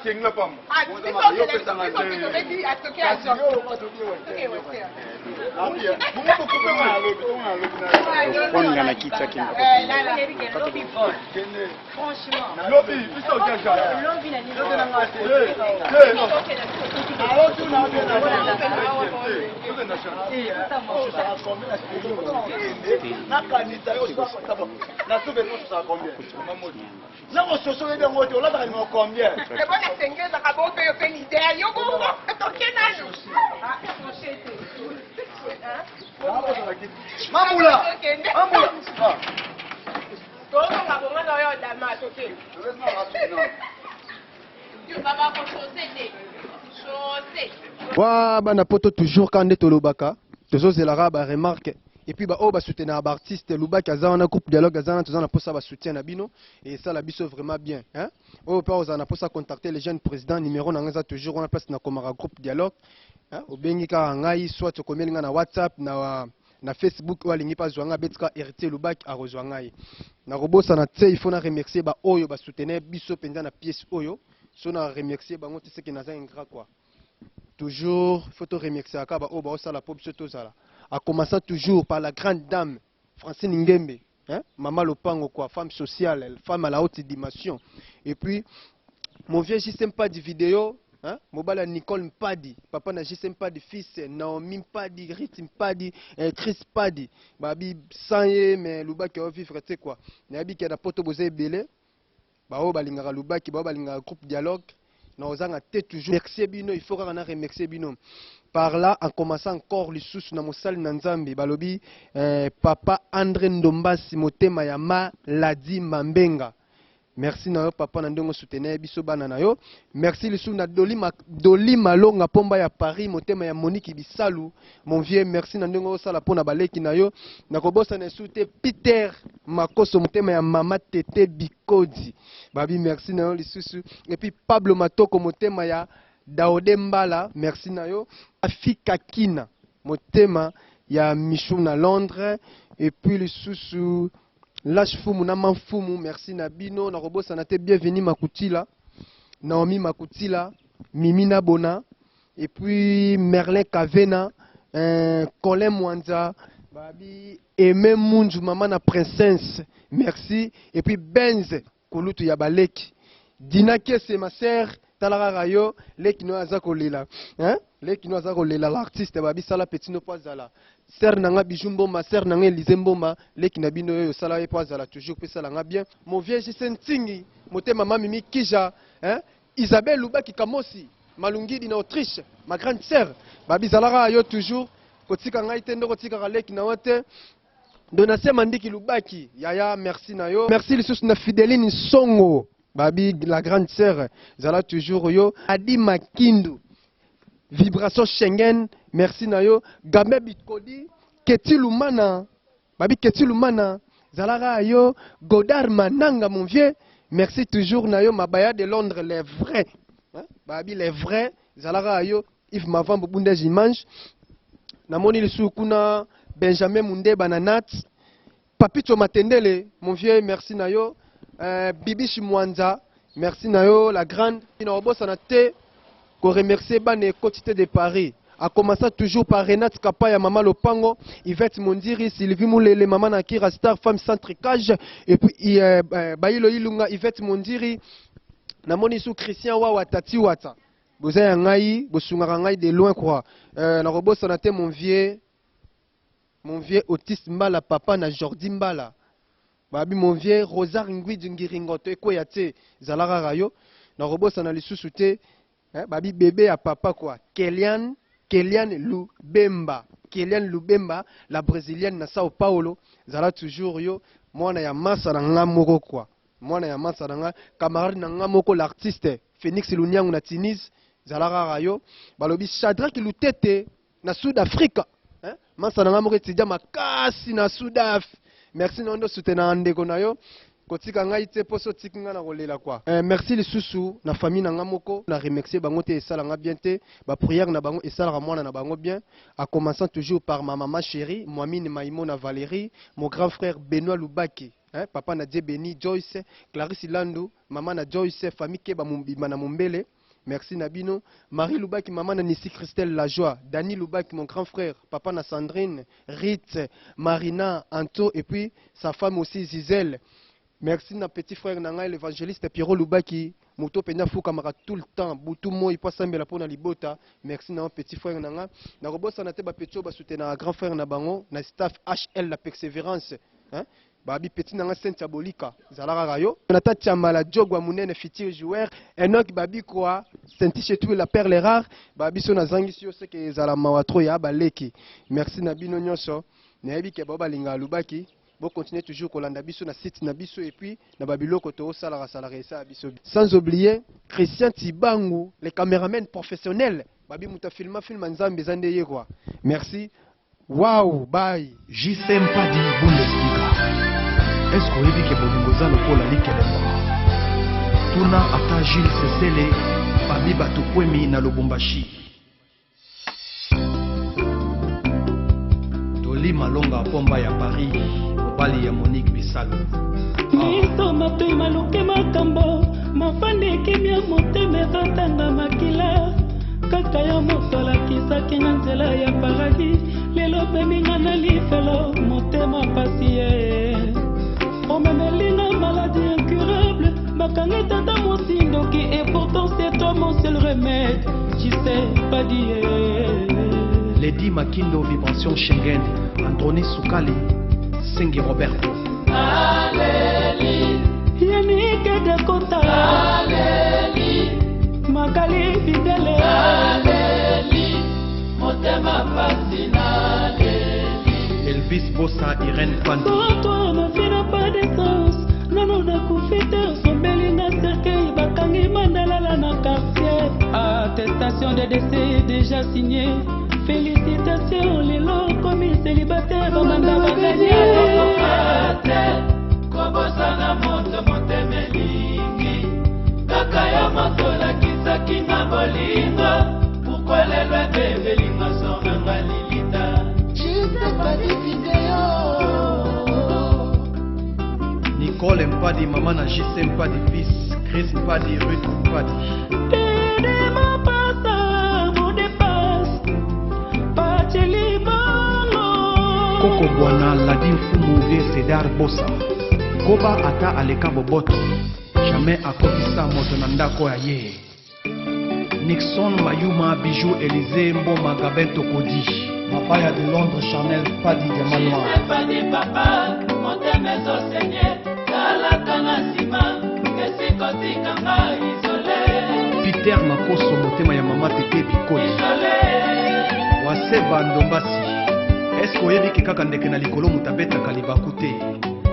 Senga pamba.
Okonga na kiti akenda
Lobi, biso ojaja.
Nakanisa yo nakososo oyebi yango te olataka nimero combien
ebona senge ezaka bope yo mpe leader yo bongo toke nanu
Mambula Mambula
tozonga bonga na oyo dama toke
Wa bana poto toujours quand nde tolobaka tozozelaka ba remarque et puis baoyo basoutenaka baartiste lubaki aza wana groupe dialogue aza wana toza na mposa basoutien na bino et esala biso vraiment bien hein? Oyo mpe ozala na mposa contacter le jeune président numéro na ngai eza toujours wana place nakomaka groupe dialogue hein? Obengi kaka ngai soit okomeli ngai na whatsapp na na facebook oyo alingi mpe azwa ngai abeti kaka héritier lubaki akozwa ngai nakobosana te. Il faut na remercier baoyo basoutenir biso mpenza na pièce oyo. So na remercier bango te seke naza ingrat quoi. Toujours faut to remercier kaka baoyo baosala mpo biso tozala, en commençant toujours par la grande dame Francine Ngembe, hein? Mama Lopango quoi, femme sociale, femme à la haute dimension. Et puis mon vieux JC Mpadi vidéo, hein? Mobala Nicole Mpadi, papa na JC Mpadi fils, Naomi Mpadi, Rit Mpadi, eh, Chris Mpadi, babi sans ye mais lubaki ao vivre te quoi. Nayebi ke na poto boza ebele baoyo balingaka lubaki, baoyo balingaka groupe dialogue na ozanga te. Toujours remercier bino, il faut kaka na remercier bino par là, en commençant encore lisusu na mosali na nzambe balobi eh, papa André Ndombasi motema ya maladi mambenga. Merci na yo papa na ndenge osoutenir biso bana na yo. Merci lisusu na Doli, Ma, Doli Malonga Pomba ya Paris motema ya Monique Bisalu mon vieux, merci na ndenge osala mpona baleki na yo. Nakobosana esu te Peter Makoso motema ya mama Tete Bikodi babi, merci na yo lisusu. Et puis Pablo Matoko motema ya Daode Mbala, merci na yo. Afika Kina motema ya Michou na Londres. Et puis lisusu Lash Fumu na Man Fumu, merci na bino. Nakobosana te Bienvenue Makutila, Naomi Makutila, Mimi Nabona, et puis Merlin Kavena, Colin Mwanza, Babi Aimé Munju, maman na princesse, merci. Et puis Benz Kulutu ya baleki. Dina Kese ma sœur, tala kaka yo, leki no aza kolela. Hein? Leki no aza kolela l'artiste babi sala petit no po azala. Sœur na nga Bijou Mboma, sœur na nga Elysée Mboma, leki na bino oyo sala ye po azala toujours pe sala nga bien. Mon vieux JC Ntingi, motema ma Mimi Kija, hein? Isabelle Lubaki Kamosi, Malungidi na Autriche, ma grande sœur. Babi zalaka yo toujours, kotika ngai te ndoko tikaka leki na yo te. Donatien Mandiki Lubaki, yaya merci na yo. Merci lisusu na Fideline Nsongo, babi la grande sœur, zala toujours yo. Adi Makindu, Vibration Schengen, merci na yo. Gambe Bikodi, Keti Lumana, babi Keti Lumana, zalaka yo. Godard Mananga mon vieux, merci toujours na yo. Mabaya de Londres, les vrais, hein? Babi les vrais, zalaka yo. Yves Mavambo Bundez Image, namoni lisusu kuna Benjamin Mundeba na Nat, Papito Matendele, mon vieux, merci na yo. Bibishi Mwanza, merci na yo, la grande. Na obosana te ko remercier bana ekoti te de Paris. A commençant toujours par Renate Kapaya, Maman Lopango, Yvette Mondiri, Sylvie Moulele, Maman Akira Star, Femme sans tricage, et puis Bailo Ilunga, Yvette Mondiri, namoni sous Christian Wawa Tati Wata. Boza ya ngai, bosungaka ngai de loin quoi. Nakobosana te mon vieux, mon vieux Otis Mbala, papa na Jordi Mbala. Babi mon vieux Rosar Ngwidi Ngiringoto ekweya te, zala kaka yo. Nakobosana lisusu te, hein, babi bébé ya papa quoi. Kelian, Kelian Lubemba. Kelian Lubemba, la brésilienne na Sao Paulo, zala toujours yo, mwana ya masa na nga moko quoi. Mwana ya masa na nga, camarade na nga moko l'artiste Phoenix Lunyangu na Tunis, zala kaka yo. Balobi Shadrach Lutete na Sud Afrique, hein? Masa na nga moko étudiant makasi na Sud Af. Merci na ndo soutenir ndeko na yo. Kotika ngai te poso tiki nga na kolela quoi. Merci lisusu na famille na nga moko, na remercier bango te esala nga bien te, ba prière na bango esalaka mwana na bango bien. A commençant toujours par ma maman chérie, Mwamine Maimona Valérie, mon grand frère Benoît Lubaki, hein, papa na Dieu béni Joyce, Clarisse Landu, maman na Joyce, famille Keba Mumbima na Mumbele. Merci Nabino. Marie Lubaki, maman na Nissi Christelle Lajoie, Dani Lubaki, mon grand frère, papa na Sandrine, Rit, Marina, Anto, et puis sa femme aussi Zizel. Merci na petit frère na ngai, l'évangéliste Pierrot Lubaki, moto penda fukamaka tout le temps, butu moi po sambela pona libota. Merci na petit frère na ngai. Na robosa na te ba petit ba soutenir grand frère na bango, na staff HL la persévérance, hein? Babi petit nanga Cynthia Bolika, zalaka rayo. Nata Tchamala Djogwa Munene futur joueur, Enoch Babi quoi, Sainti chez tout la perle rare, Babi so na zangi sio ce que zala mawatro ya baleki. Merci na bino nyonso. Nayebi ke ba linga lubaki, bo continuer toujours kolanda biso na site na biso et puis na babiloko to sala sala ça biso. Sans oublier Christian Tibangu, le caméraman professionnel. Babi muta filma film nzambe zande ye quoi. Merci. Wow, bye.
JC Mpadi Bundesliga. Est-ce que oyebi ke bolingo eza lokola likelemba? Tuna ata Jules Sesele, Fabi Batokwemi na Lubumbashi. Toli Malonga Pomba ya Paris, mobali ya Monique Bisalo.
Miso matoi maluke makambo, mafandi ekimia motema ezotanga makila. Kaka yo moto alakisaki nga nzela ya paradis, lelo omemi nga na lifelo, motema pasi ye. Omemeli nga maladie incurable, bakangi tata mwasi ndoki, et pourtant c'est toi mon seul remède, tu sais pas dire.
Lady Makindo, Vibration Schengen, Androni Soukali, Sengi Roberto.
Aleli, Yannick Dakota. Aleli, Magali Fidele. Aleli, Motema pasi na leli.
Elvis Bossa, Irène Pandi.
Sans toi, ma vie n'a pas de sens. Nano nakufi te, osombeli nga cercueil, bakangi mandalala na quartier. Attestation de décès déjà signée. Félicitations, lelo komi célibataire, bamanda baganye.
Kobosana moto motema elingi, kaka yo moto olakisaki nga bolingo. Pourquoi lelo ebebeli nga sor na nga lilita?
Je sais pas des vidéos.
Nicole Mpadi, mama na JC Mpadi fils, Chris Mpadi, Ruth Mpadi. Koko Bwana Ladi Mfumu vie Cedar Bosa. Koba ata aleka boboto, jamais akotisa moto na ndako ya ye. Nixon Mayuma Bijou Elysée Mboma Gabin Tokodi. Mabaya de Londres Chanel Padi Diamant Noir.
Padi papa, motema ezosenye, talaka na nsima, esika otika nga isole.
Peter Makoso motema ya mama Tete Bikoli. Waseba Ndombasi. Est-ce que oyebi ke kaka ndeke na likolo moto abetaka libaku te?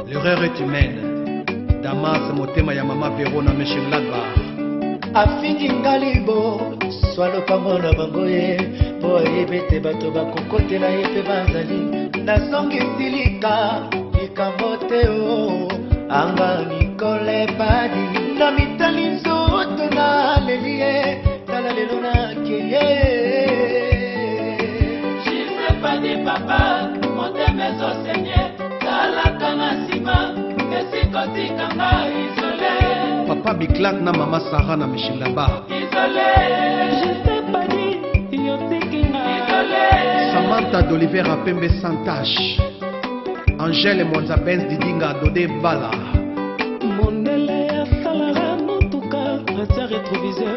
L'erreur est humaine. Damas motema ya mama Vero na Mönchengladbach.
Afingi nga libo swa lopango na bango ye mpo ayebi ete bato bakokotela ye mpe bazali. Nazongisi lika likambo te o anga Nicole Padi na mitali nzoto naleli ye tala lelo nakeye.
Jise Padi papa, motema ezosenye, talaka na nsima, esika otika nga isole.
Papa Biclat na mama Sarah na Mönchengladbach.
Isole. Jise Padi, yotiki nga. Isole.
Samantha d'Olivera Pembe sans tache. Angèle Mwanza Benz Didinga Dode Bala.
Mondele asalaka motuka atia rétroviseur.